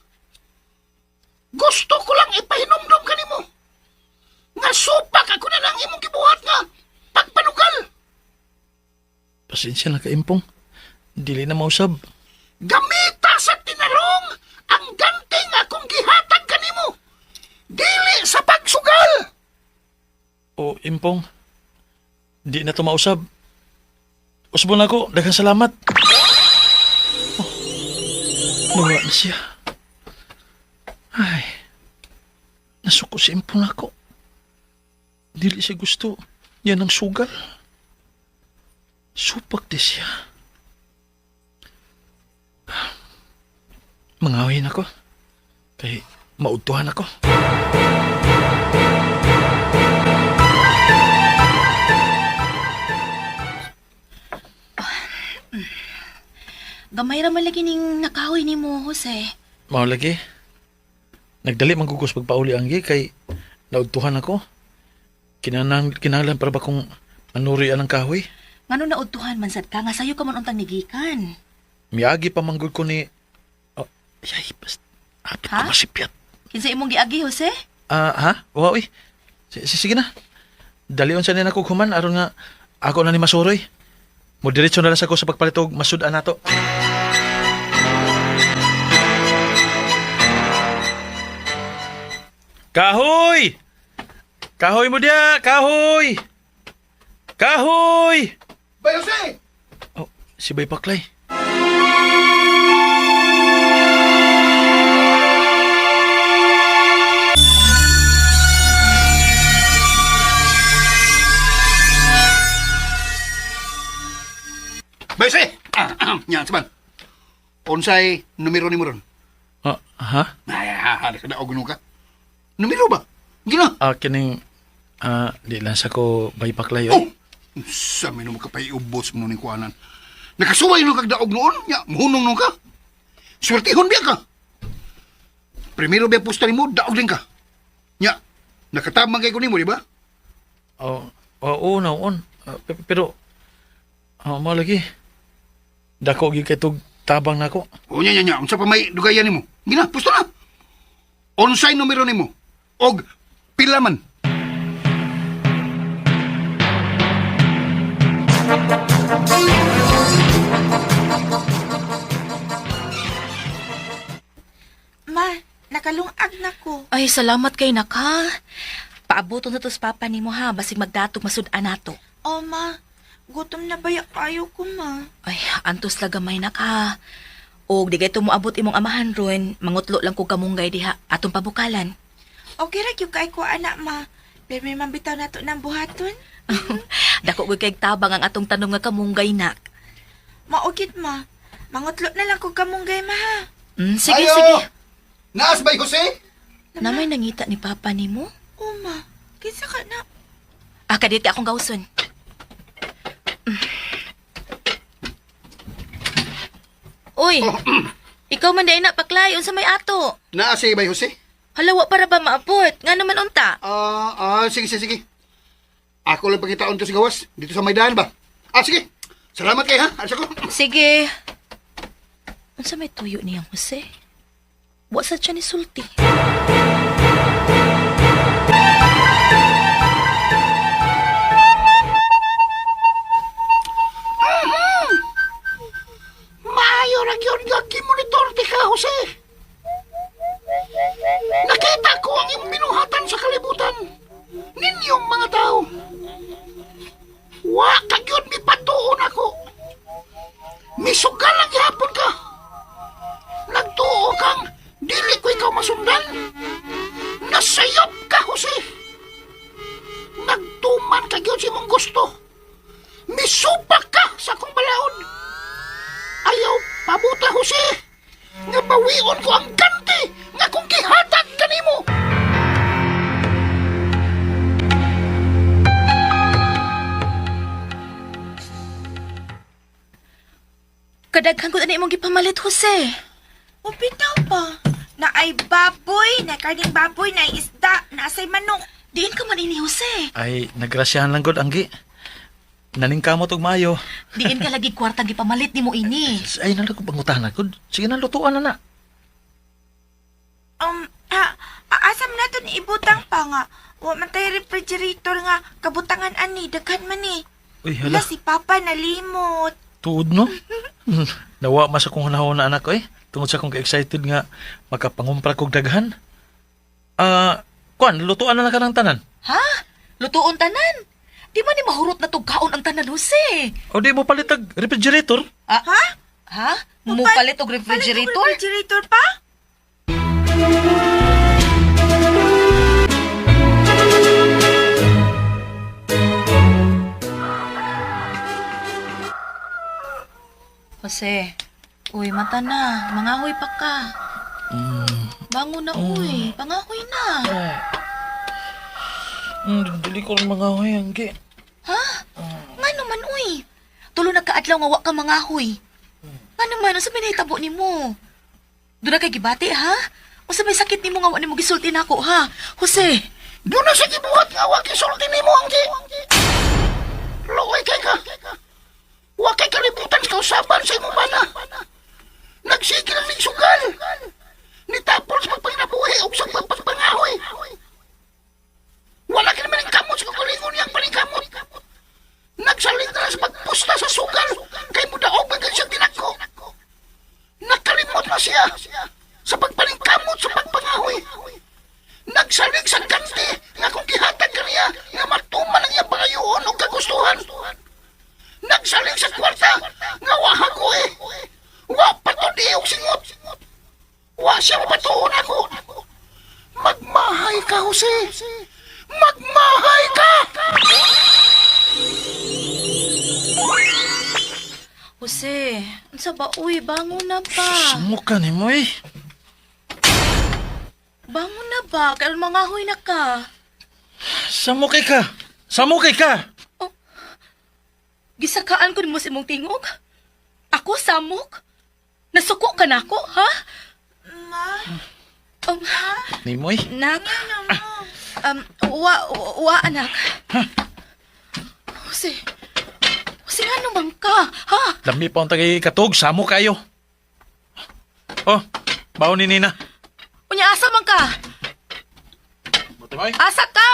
Gusto ko lang ipahinumdum kanimo. Nga supak ako na lang imong gibuhat nga pagpanugal. Pasensya na ka impong. Dili na mausab. Gamita sa tinarong ang ganting akong gihatag kanimo. Dili sa pagsugal. O impong. Di na to mausab. Usbon ako, daghang salamat. Oh, nawala na siya. Ay, nasuko si impong ako. Dili siya gusto. Yan ang sugal. Supak di siya. Mangawin ako. Kay mautuhan ako. Gamay ra man lagi ning nakahoy nimo, Jose. Mao lagi. Nagdali man gugos pagpauli ang gi kay naudtuhan ako. Kinahanglan para ba kung manuri anang kahoy? Ngano naudtuhan man sad ka nga sayo ka man untang nigikan. Miagi pa manggod ko ni oh, yay, basta apit Ha? ko masipyat. Kinsa imong giagi, Jose? Ah, ha? Wa uy. Sige na. Dalion sa nina ko human aron nga ako na ni masuroy. Mo diretso na lang sa ko sa pagpalit og masud-an nato. Kahoy! Kahoy mo diya! Kahoy! Kahoy! Bay Jose! Oh, si Bay Paklay. Bay Jose! Yan, saban. Unsay numero nimo ron? Ah, ha? Ay, ha, nakadaog no ka. Numero ba? Gina. Ah, kining di lang sa ko Bay Paklay. Oh! Oy. Sa may mo kapay ubos mo ning kuanan. Nakasuway no kag daog noon, nya muhunong no ka. Swertihon biya ka. Primero biya pusta nimo, daog din ka. Nya, nakatabang kay ko nimo, di ba? Oh, oo, no, on. Pero, mao lagi. Dako gyud kay tug tabang nako. O nya nya nya, unsa pa may dugayan nimo? Gina, pusta na. Unsay numero nimo? Og pila man? Ma, nakalungag na ko. Ay, salamat kay naka. Paaboton na to sa papa nimo ha, basig magdatog masud-an nato. O ma, gutom na baya kayo ko ma. Ay, antos la gamay na ka. Og di kay tumuabot imong amahan ron, mangutlo lang kog kamunggay diha atong pabukalan. Okay ra gyud kay ko anak ma. Pero may mambitaw na to ng buhaton. Dako gyud kay tabang ang atong tanom nga kamunggay nak. Maugit ma. Mangutlo na lang kog kamunggay ma ha. Sige, Ayo! sige. Naas Bay Jose? Namay nangita ni papa nimo? O ma, kinsa ka na? Ah, kadit ka akong gawson. Uy, ikaw man dahil na paklay, unsa may ato? Naa si Bay Jose? Hala, wa para ba maabot? Nga naman unta. Sige, sige, sige. Ako lang pangitaon to sa gawas. Dito sa Maydan ba? Ah, sige. Salamat kay ha. Asa ko. Sige. Unsa may tuyo niyang Jose? Wa sa siya ni sulti. Maayo ra gyud nga gimonitor ti ka, Jose. Nakita ko ang imong binuhatan sa kalibutan. Ninyong mga tao. Wa ka gyud mipatuon ako. Misugal lang gihapon ka. Nagtuo kang dili ko ikaw masundan. Nasayop ka, Jose. Nagtuman ka gyud sa imong gusto. Misupak ka sa akong balaod. Ayaw, pabuta, Jose! Nga bawion ko ang ganti nga kung gihatag kanimo! Kadaghan ko na imong gipamalit, Jose. O bitaw pa. Naay baboy, na karning baboy, na isda, naasay manok. Diin ka man ini, Jose. Ay, nagrasyahan lang gud anggi. Naningkamot og maayo. Diin ka lagi kwartang gipamalit nimo ini. Ay, nalo ko pangutana gud. Sige na, lutuan na na. Ha, asam na to ni ibutang pa nga. Wa man tayo refrigerator nga kabutangan ani, daghan man ni. Uy, Hala hala. si Papa nalimot. Tuod no? Nawa mas akong hunahon na anak ko eh. Tungod sa akong ka-excited nga makapangumpra kog daghan. Ah, kuan, lutuan na lang ka ng tanan. Ha? Lutuon tanan. Di man ni mahurot na tugkaon ang tanan, Jose. O di mo palit og refrigerator? Ah, Ha? Ha? Mupalit og refrigerator? Palit og refrigerator pa? Jose, uy, mata na. Mangahoy pa ka. Bangon na, uy. Pangahoy na. Dili ko rin mga hoy, Anggi. Ha? Nga naman, uy. Tulo na kaadlaw nga wa ka mangahoy. Nga naman, unsa may nahitabo nimo? Doon na kay gibati, ha? Unsa may sakit nimo nga wa nimo gisulti nako, ha? Jose, Doon na sa gibuhat nga wa gisulti nimo, Anggi. Luoy kay ka. Wa kay kalibutan sa kausaban sa imong bana. Nagsigil ang sugal. Nitapol sa pagpanginabuhi ug sa pagpangahoy. Wala ka naman ang kamot sa kagalingon niyang paningkamot. Nagsalig na lang sa pagpusta sa sugal kay mudaog man siyang tinako. Nakalimot na siya sa pagpaningkamot sa pagpangahoy. Nagsalig sa ganti nga kung gihatag kaniya nga matuman ang iyang pangayoon og kagustuhan. Nagsalig sa kwarta nga wa hagoy. Wa patudi og singot. Wa siya mapatuon ako. Magmahay ka, Jose. Magmahay ka! Jose, unsa ba uy, bangon na ba? Sumuka ni mo eh. Bangon na ba? Karon mangahoy na ka. Samukay ka. Samukay ka. Gisakaan ko nimo sa imong tingog? Ako samok? Nasuko ka nako, ha? Ma, Nimoy. Nak. Wa, wa, anak. Jose, Jose, ano man ka, ha? Lami pa ang tagay katog. Samo kayo. Oh, baon ni Nina. Unya, asa man ka? Buti Asa ka?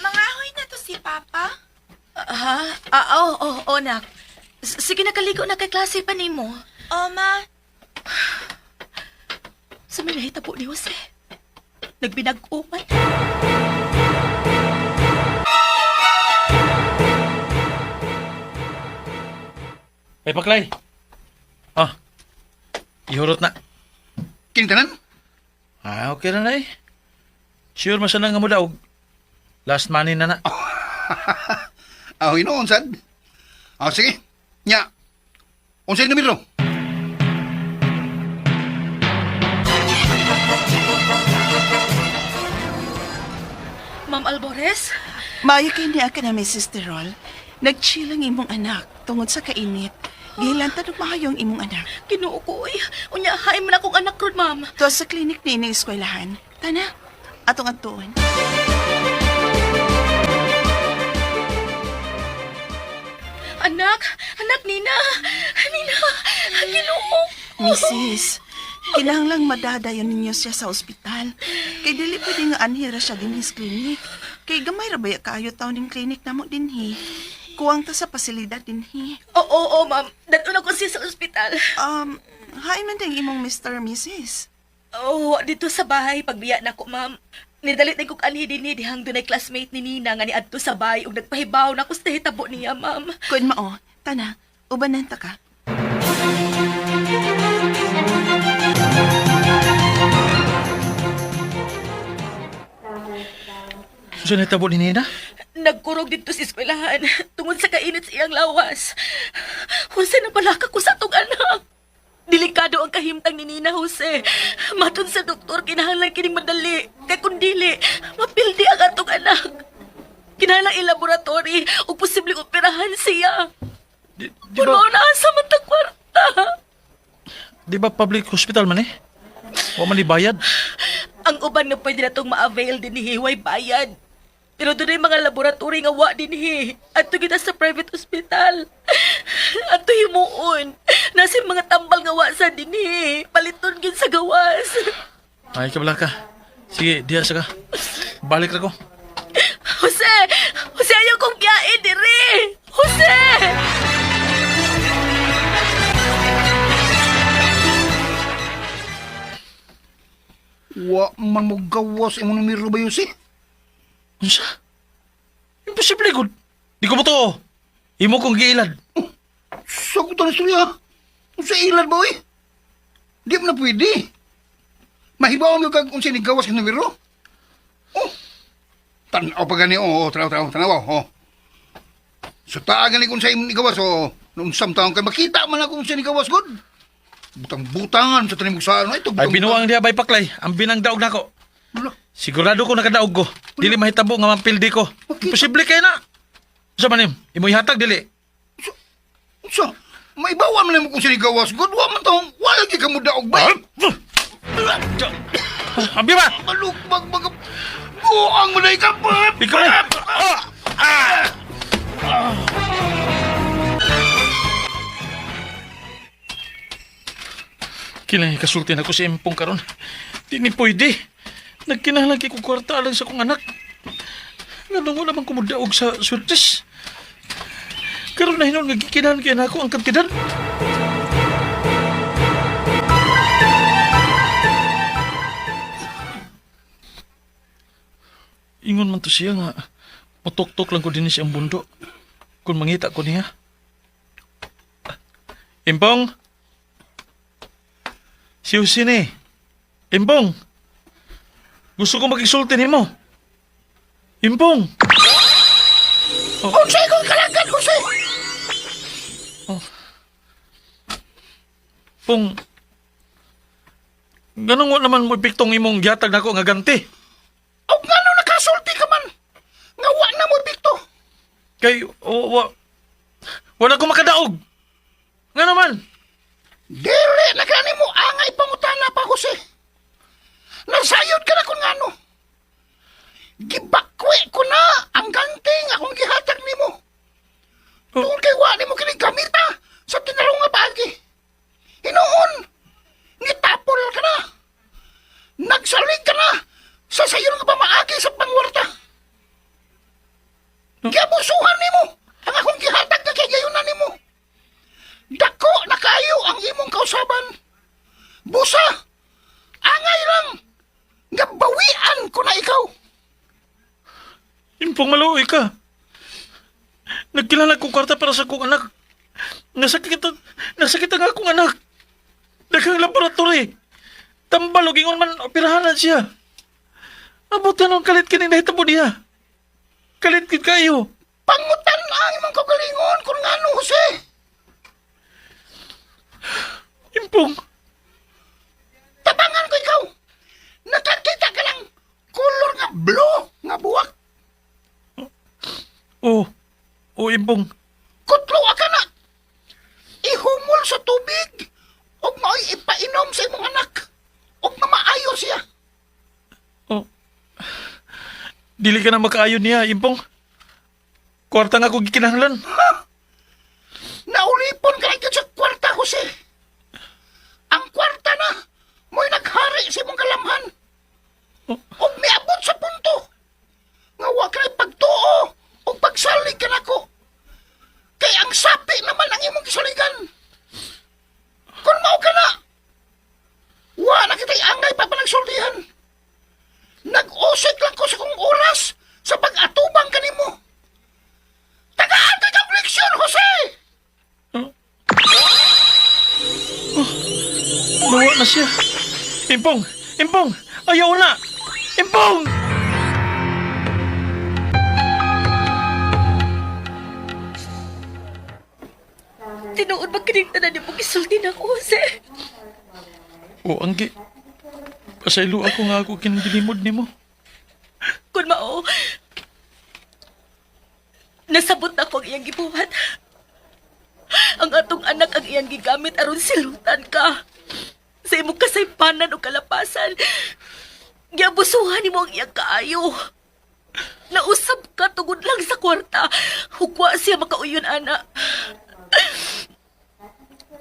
mangahoy na to si Papa. Ha? Ah, oh, oh, oh, nak. Sige, nakaligo na kay klase pa nimo. O, ma. Sa may nahitabo ni Jose. Nagbinag-uman. Ay, paklay. Oh, ihurot na. Kintanan? Ah, okay na na eh. Sure, masana nga mo daw. Last money na na. Ah, hinoon sad. Ah, sige. Nya. Unsay numero? Ma'am Alborez? Maayo kay niya ka na, Mrs. Terol. Nag-chill ang imong anak tungod sa kainit. Gihilantan og maayo ang imong anak. Ginoo ko, uy. Unya, hain man akong anak ron, ma'am. Tuwa sa clinic ni ining eskwelahan. Tana, atong adtuon. Anak! Anak, Nina! Nina! Ginoo ko! Mrs., kinahanglang madadayon ninyo siya sa ospital. Kay dili pwede nga anhira siya dinhi sa clinic. Kay gamay ra baya kaayo taon ning clinic namo dinhi. Kuwang ta sa pasilidad dinhi. Oo, oo, oo, ma'am. Dadun ako siya sa ospital. Hain man ding imong Mr. Mrs. Oo, dito sa bahay, pagbiya na ko, ma'am. Nidalit na kong anhi dinhi dihang dunay classmate ni Nina nga niadto sa bahay ug nagpahibaw na ko sa hitabo niya, ma'am. Kun mao, tana, ubanan ta ka. Saan natabo ni Nina? Nagkurog dito sa eskwelahan tungod sa kainit sa iyang lawas. Jose, napalaka ko sa atong anak. Delikado ang kahimtang ni Nina, Jose. Matun sa doktor, kinahanglan kining madali. Kay kung dili, mapildi ang atong anak. Kinahanglan i-laboratory ug posibleng operahan siya. Di ba, Puno na sa matag kwarta. di ba public hospital man eh? Wa man ni bayad. Ang uban nga pwede na itong ma-avail din ni way bayad. Pero doon ay mga laboratory nga wa din hi. Adto kita sa private hospital. Adto himuon. Nasa mga tambal nga wa sa dinhi. Paliton gid sa gawas. Ay, kabala ka. Sige, diya sa ka. Balik ra ko. Jose! Jose, ayaw kong biyain diri! Jose! Wa man mo gawas imong numero ba yun si? Unsa? Imposible gud. Di ko mo to. Imo kong giilad. Sagutan istorya. Unsa ilad ba oy? Di mo na pwede. Mahibaw mo kag unsa ni gawas nga numero? Oh. Tan-aw pa gani oh, tanaw tanaw tanaw oh. Sa taan gani kung sa imong nigawas o naunsam taon kay makita man ako kung sa nigawas gud. Butang-butangan sa tanim sa ano ito. Ay binuang diha bay paklay, ang binang daog nako. Wala. Sigurado ko nakadaog ko. Dili mahitabo nga mapildi ko. Makita. Imposible kay na. Unsa man imo ihatag dili. Unsa? Maibawan man nimo kung sa nigawas gud. Wa man taong wala gyud ka mo daog bay. Ambi ba? Malugbag baga. Buang mo na ikaw. Ikaw na. Ah! Kinahanglan kasulti na ko si Empong karon. Di ni pwede. Nagkinahanglan kay ko kwarta alang sa kong anak. Nganong wala man kumudaog sa surtis. Karon na hinon nga gikinahanglan kay nako ang kantidad. Ingon man to siya nga mutuktok lang ko dinhi siyang bundo. Kung mangita ko niya. Impong! Si Jose ni. Impong! Gusto ko makisulti nimo. Impong! Unsa ikong kalagan, Jose? Pong, ganun wa naman mo epektong imong gihatag nako nga ganti. Og ngano nakasulti ka man? Nga wa na mo epekto. Kay, wala ko makadaog. Nga naman. Dili na gani mo angay pangutana pa, Jose. Nasayod ka na kung ngano. Gibakwe ko na ang ganting akong gihatag nimo. Tungod kay wa nimo kini gamita sa tinarong nga paagi. Hinuon, nitapol ka na. Nagsalig ka na sa sayon nga pamaagi sa pangwarta. Giabusuhan nimo ang akong gihatag nga kay nimo. Dako na kayo ang imong kausaban. Busa, angay lang. Nga bawian ko na ikaw. Impong maluoy ka. Nagkilala ko kwarta para sa akong anak. Nasakit ang akong anak. Daghang laboratory. Tambal og ingon man operahanan siya. Abot na nung kalit kining nahitabo niya. Kalit gid kayo. Pangutan ang imong kaugalingon kung ngano, Jose. Impong, Tabangan ko ikaw. Nakakita ka ng kolor nga blue nga buwak. Oh, oh Impong. Kutlo ka na. Ihumol sa tubig. Ug mao'y ipainom sa imong anak. Ug mamaayo siya. Oh. Dili ka na makaayon niya, Impong. Kwarta nga ako gikinahanglan. Ha? Naulipon ka na sa kwarta, Jose. Ang kwarta na, mo'y naghari sa imong kalamhan. Ug miabot sa punto. Nga wa ka pagtuo ug pagsalig ka nako. Kay ang sapi naman ang imong gisaligan. Kung mao ka na, wa na kita'y angay pa panagsultihan. Nag-usik lang ko sa kong oras sa pag-atubang kanimo. Tagaan kay kang leksyon, Jose! Luwa na siya. Impong! Impong! Ayaw na! Impong! Tinuod ba kining tanan nimo gisulti na ko, Jose? O, Anggi. Pasaylo ako nga ako kinilimod nimo. Kung mao, nasabot na ko ang iyang gibuhat. Ang atong anak ang iyang gigamit aron silutan ka. Sa imong kasaypanan o kalapasan, giabusuhan nimo ang iyang kaayo. Nausab ka tungod lang sa kwarta. Hukwa siya makauyon, ana.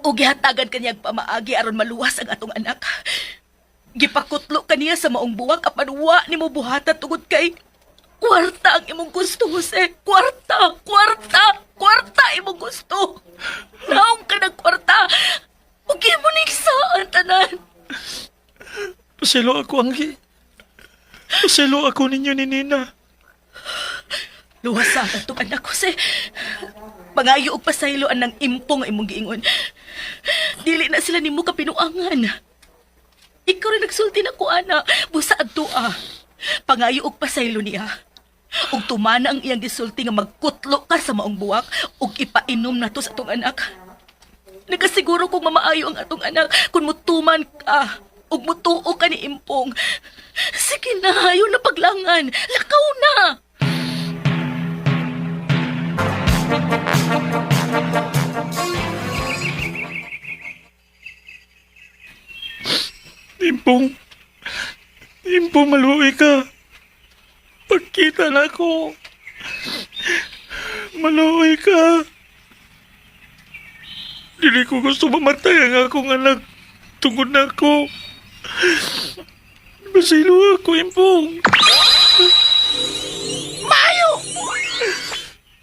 O gihatagan kaniya pamaagi aron maluwas ang atong anak. Gipakutlo kaniya sa maong buwak apan wa nimo buhata tungod kay kwarta ang imong gusto, Jose. Kwarta, kwarta, kwarta imong gusto. Naong ka ng kwarta. Ug imo ning saan tanan. Pasaylo ako, Anggi. Pasaylo ako ninyo ni Nina. Luwas sa atong anak, Jose. Pangayo og pasaylo ang impong nga imong giingon. Dili na sila nimo kapinuangan. Ikaw rin nagsulti na ko, ana. Busa adto, ah. Pangayo og pasaylo niya. Ug tumana ang iyang gisulti nga magkutlo ka sa maong buwak ug ipainom nato sa atong anak. Nagasiguro kong mamaayo ang atong anak kung mutuman ka ug mutuo ka ni Impong. Sige na, ayaw na paglangan. Lakaw na! Impong, Impong, maluoy ka. Pagkita na ako, maluoy ka. Dili ko gusto mamatay ang akong anak tungod na ako. Basilo ako, Impong. Maayo!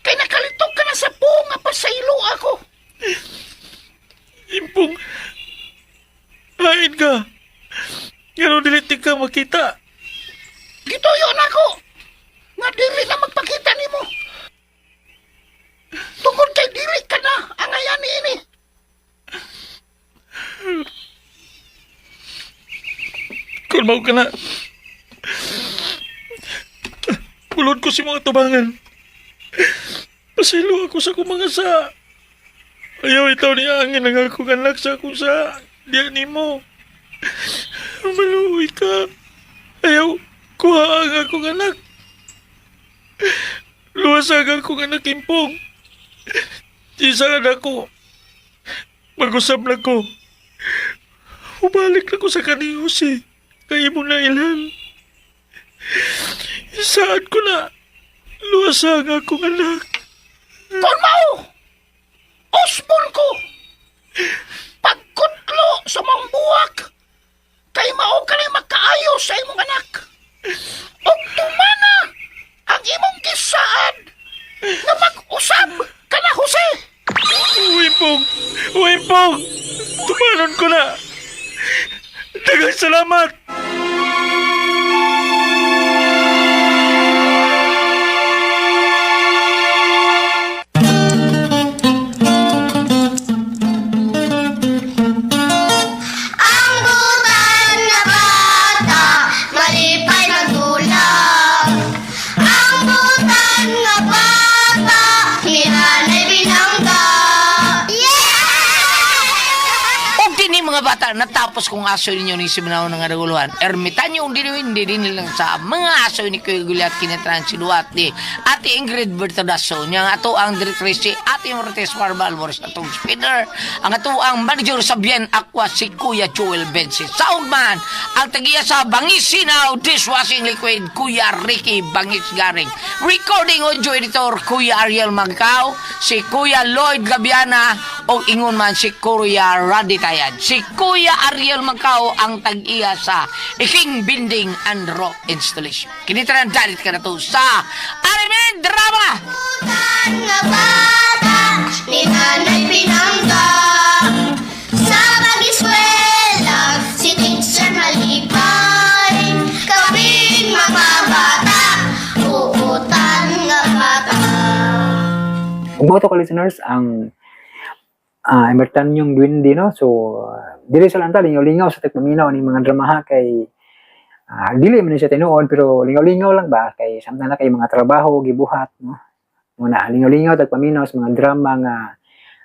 Kay nakalitok ka na sa bunga pasaylo ako. Impong, hain ka. Ngano dili ka makita. Gituyo na ako nga dili na magpakita nimo. Tungod kay dili ka na angayan niini. Kung mao ka na, pulod ko si mga tubangan. Pasilo ako sa akong mga sa. Ayaw itaw ni angin ang akong anak sa akong sa. Diyan nimo. Maluoy ka. Ayaw, kuha ang akong anak. Luwas ang akong anak, Impong. Isa na ako. Mag-usap na ko. Ubalik na ko sa kaniyo si kay mo na ilhan. Saan ko na luwas ang akong anak. Kung mao, usbon ko. Pagkutlo sa mong buwak, kay mao ka na makaayo sa imong anak. Og tumana ang imong gisaad nga mag-usab ka na, Jose. Uwimpong! Uwimpong! Tumanon ko na! Daghang salamat! Ang butan nga bata, malipay magdula. Ang butan nga bata, hinanay binangga. Yeah! Og dinhi mga bata, natapos kong aso ninyo ni Siminaw ng Araguluhan. Ermitanyo ang diniwin, din lang sa mga aso ni Kuya Gulyat kinetran si Duarte, Ate Ingrid Bertodaso, niya ang ato ang directrice si Ate Mortes Marba Alvarez atong spinner, ang ato ang manager sa Bien Aqua si Kuya Joel Bensi. Soundman, ang tagiya sa Bangisinaw Dishwashing Liquid, Kuya Ricky Bangis Garing. Recording audio editor, Kuya Ariel Magkao, si Kuya Lloyd Gabiana, o ingon man si Kuya Randy Tayan. Si Kuya Ariel Magkao ang tag-iya sa Iking Building and Rock Installation. Kinitaran dalit ka na to sa Anime Drama! Butan nga bata, ni nanay pinangga. Sa pag-eskwela, si teacher malipay. Kaming mga bata, uutan nga bata. Ug mao to ka listeners ang Emertanyong Duwende, no? So dili sa lang ta lingaw-lingaw sa tagpaminaw ni mga dramaha kay dili man ni siya tinuod pero lingaw-lingaw lang ba kay samtang na kay mga trabaho gibuhat, no? Muna lingaw-lingaw tagpaminaw sa mga drama nga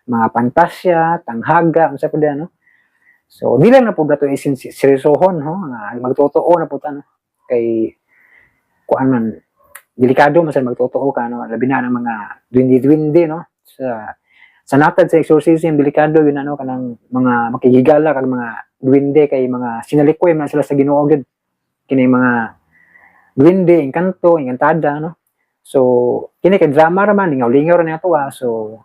mga pantasya, tanghaga, unsa pa no? So dili lang na pud nato isin seryosohon, no? Nga magtotoo na pud ta, no? Kay kuan man delikado man sa magtotoo ka, no? Labi na ang mga duwende-duwende, no? Sa natad sa exorcism delikado yun ano kanang mga makigigala kag mga duwende kay mga sinalikoy man sila sa Ginoo gyud kini mga duwende, engkanto, engkantada, no? So kini kay drama ra man, lingaw-lingaw ra ni ato ah. So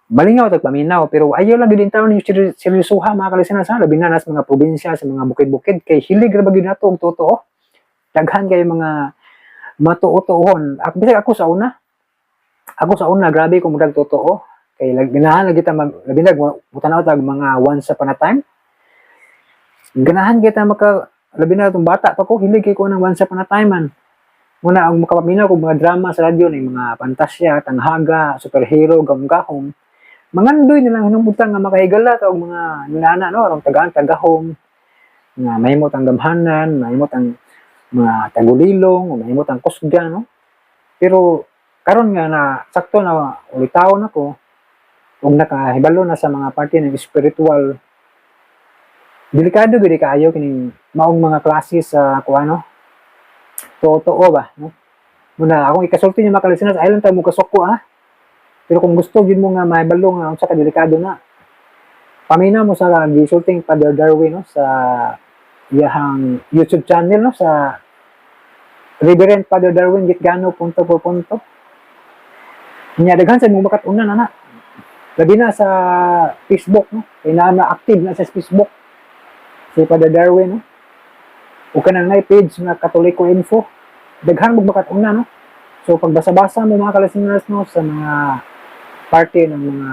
malingaw tag paminaw pero ayaw lang gyud taon ninyo seryosoha mga kalistener sa labi na sa mga probinsya, sa mga bukid-bukid kay hilig ra ba gyud nato og totoo. Daghan kay mga matuo-tuohon. Ako bisag ako sa una grabe kung murag totoo kay ganahan lagi ta labi na mutanaw tag mga once upon a time. Ganahan kita maka labi na itong bata pa ko hilig kay ko ng once upon a time man. Muna ang makapaminaw ko mga drama sa radyo ni mga pantasya, tanghaga, superhero, gamgahom. Mangandoy nilang hinumbutan nga makahigala ta og mga nana no, aron tagaan tagahom nga mahimot ang gamhanan, mahimot ang mga tagulilong, o mahimot ang kusga, no? Pero karon nga na sakto na ulitaon ako ug nakahibalo na sa mga parte ng spiritual, delikado gid kaayo kining maong mga klase sa kuano, totoo ba, no? Muna akong ikasulti niyo, mga listeners, ay lang tayo mo kasuko ah. Pero kung gusto gyud mo nga mahibalo nga unsa ka delikado na, pamina mo sa gisulting Father Darwin, no, sa iyahang YouTube channel, no, sa Reverend Father Darwin Gitgano punto por punto. Nya daghan sa mong makat-unan ana. Labi na sa Facebook, no. Kay naa na active na sa Facebook si Father Darwin, no. O kanang nay page nga Katoliko Info. Daghan mo makat-unan, no. So pagbasa-basa mo, mga ka-listeners, no, sa mga parte ng mga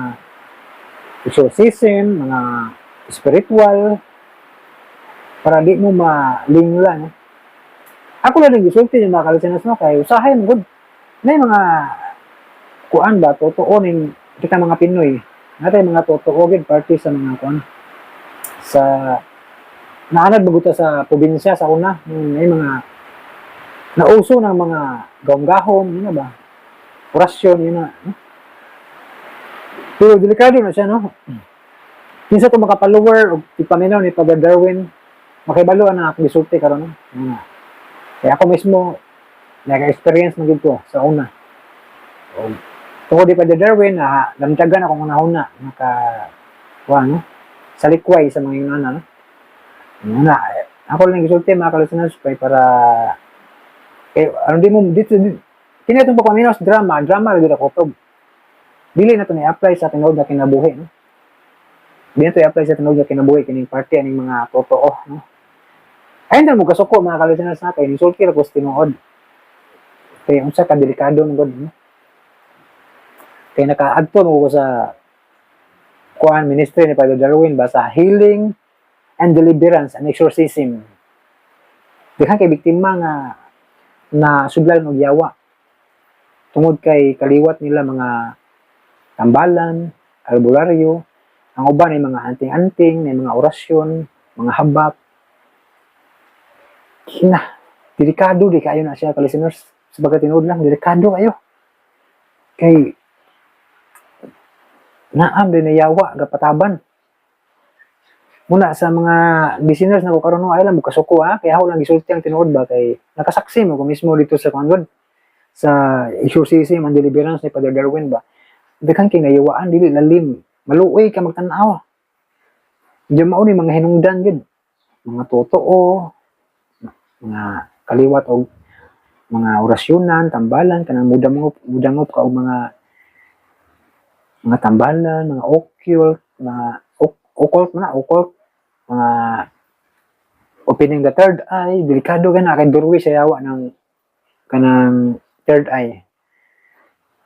exorcism, mga spiritual, para di mo malingla, no. Ako lang din gisulti yung mga ka-listeners, no, kay usahay mo gud na yung mga kuan ba, totoo ning kita mga Pinoy. Natay mga totoo gid parte sa mga kuan sa naanad maguta sa probinsya sa una, yung may mga nauso ng mga gahom-gahom, yun na ba? Orasyon, yun na. No? Pero delikado na siya, no? Kinsa to maka-follower o ipaminaw ni Father Darwin, makibalo na akong gisulti karon, no? Yun na. Kaya ako mismo, naka-experience na gid ko sa una. O, tungod ni Father Darwin, na lamtagan akong una-una, naka, kuha, no? Sa likway sa mga inana, no? Yun na, eh, ako lang gisulti, mga ka-listeners, kay para eh, ano di mo dito dito kini itong pagpaminaw sa drama, drama lagi ako to. Dili na to ni-apply sa tinuod na kinabuhi, no? Dili na to i-apply sa tinuod na kinabuhi kining parte aning mga totoo, no? Ayun na mo kasuko, mga ka-listeners, na kay nisulti ra ko sa tinuod. Kay unsa ka delikado man gud, no? Kay nakaadto mo ko sa kuan ministry ni Father Darwin ba sa healing and deliverance and exorcism. Daghan kay biktima nga na sudlan og yawa tungod kay kaliwat nila mga tambalan, albularyo, ang uban ay mga anting-anting, may mga orasyon, mga habak. Kina, delikado di kayo na siya, ka-listeners. Sa pagkatinuod lang, delikado kayo. Kay, naam din na yawa, gapataban. Muna sa mga listeners na ko karon, no, ay lang mo kasuko ha, kaya ako lang gisulti ang tinuod ba kay nakasaksi mo ko mismo dito sa kuan sa exorcism and deliverance ni Father Darwin ba. Daghan kay nayawaan, dili lalim, maluoy ka magtan-aw. Diyan mao ni mga hinungdan gid. Mga totoo, mga kaliwat og mga orasyonan, tambalan, kanang mudangop, mudangop ka og mga tambalan, mga occult, mga occult na, occult, mga opening the third eye, delikado ka na, kay doorway sa yawa ng kanang third eye.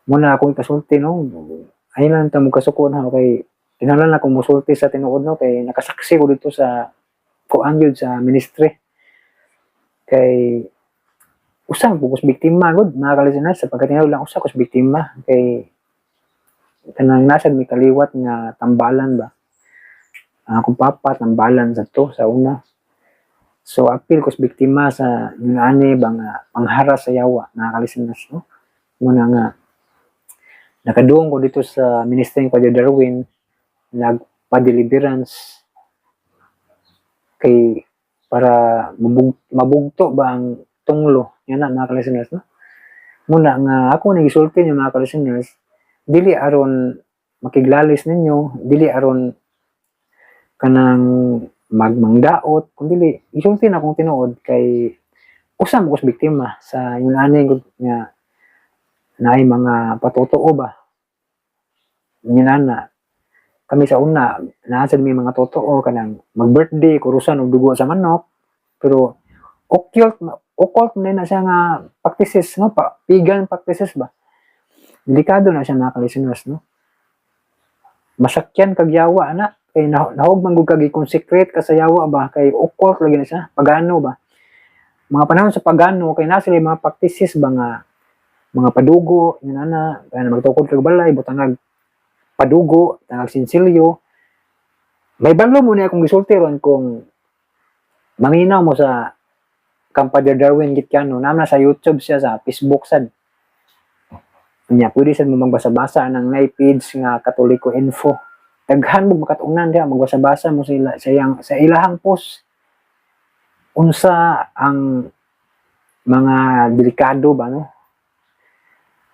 Muna akong ikasulti, no, ay lang ta mo kasuko na kay tinanglan na akong musulti sa tinuod, no, kay nakasaksi ko dito sa kuan yun sa ministry. Kay usang ko kus biktima gud, mga ka-listeners, sa pagkatinaw lang usa kus biktima kay kanang nasa may kaliwat nga tambalan ba. Ang akong papa tambalan sa to sa una. So apil kus biktima sa ngani ba nga pangharas sa yawa, mga ka-listeners, no. Muna nga nakaduong ko dito sa ministry ni Father Darwin, nagpa-deliverance kay para mabugto ba ang tunglo yan na, mga ka-listeners, no. Muna nga ako nagisulti niyo, mga ka-listeners, dili aron makiglalis ninyo, dili aron kanang magmangdaot, kung dili isulti na akong tinuod kay usa mo kus biktima sa yun ani nga naay mga patotoo ba. Yun ana kami sa una naa sad may mga totoo kanang mag-birthday kurusan og dugo sa manok, pero occult occult na na siya nga practices, no, pa, pagan practices ba. Delikado na siya, mga ka-listeners, no. Masakyan kag yawa ana kay nahog man gud kag i-consecrate ka sa yawa ba, kay occult lagi na siya, pagano ba, mga panahon sa pagano, kay na sila mga practices ba nga mga padugo yun ana, kaya magtukod kag balay, butangag padugo, tangag sinsilyo. May balo mo na akong gisulti ron kung maminaw mo sa kang Father Darwin Gitcano, naman na sa YouTube siya, sa Facebook sad. Nya pwede sad mo magbasa-basa ng nay page nga Katoliko Info. Daghan mo makatunan diha, magbasa-basa mo sila sa iyang sa ilahang post unsa ang mga delikado ba, no?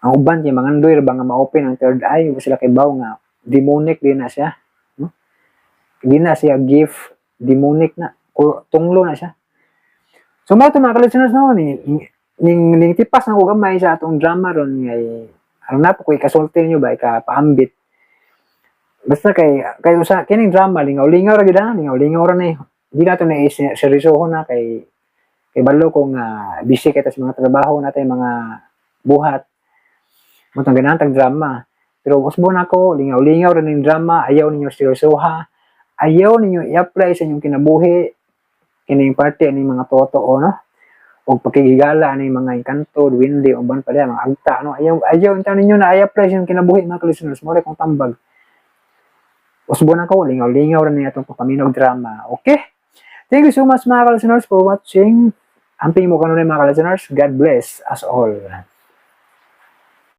Ang uban kay mangandoy ra ba nga ma-open ang third eye, wa sila kibaw nga demonic din na siya, no? Di na siya gift, demonic na. Tunglo na siya. So mao to, mga ka-listeners, no, ning ning, ning tipas na ko gamay sa atong drama ron ngay aron na po ko ikasulti niyo ba, ikapaambit. Basta kay kay usa kining drama, lingaw-lingaw ra gid ha, lingaw-lingaw ra ni. Di nato na seryosohon na kay kay balo ko nga busy kay sa mga trabaho natin, mga buhat. Mao tong ganahan tag drama. Pero usbon ako, lingaw-lingaw ra ning drama, ayaw ninyo seryosoha. Ayaw ninyo i-apply sa inyong kinabuhi kining parte ani mga totoo, no? O pagkigigala ani mga engkanto, duwende, uban pa diha, mga agta, no? Ayaw ayaw unta ninyo na i-apply sa inyong kinabuhi, mga listeners, mo kong tambag. Usbon ako, lingaw-lingaw ra ni atong pagpaminaw drama. Okay? Thank you so much, mga listeners, for watching. Amping mo kanunay, mga listeners. God bless us all.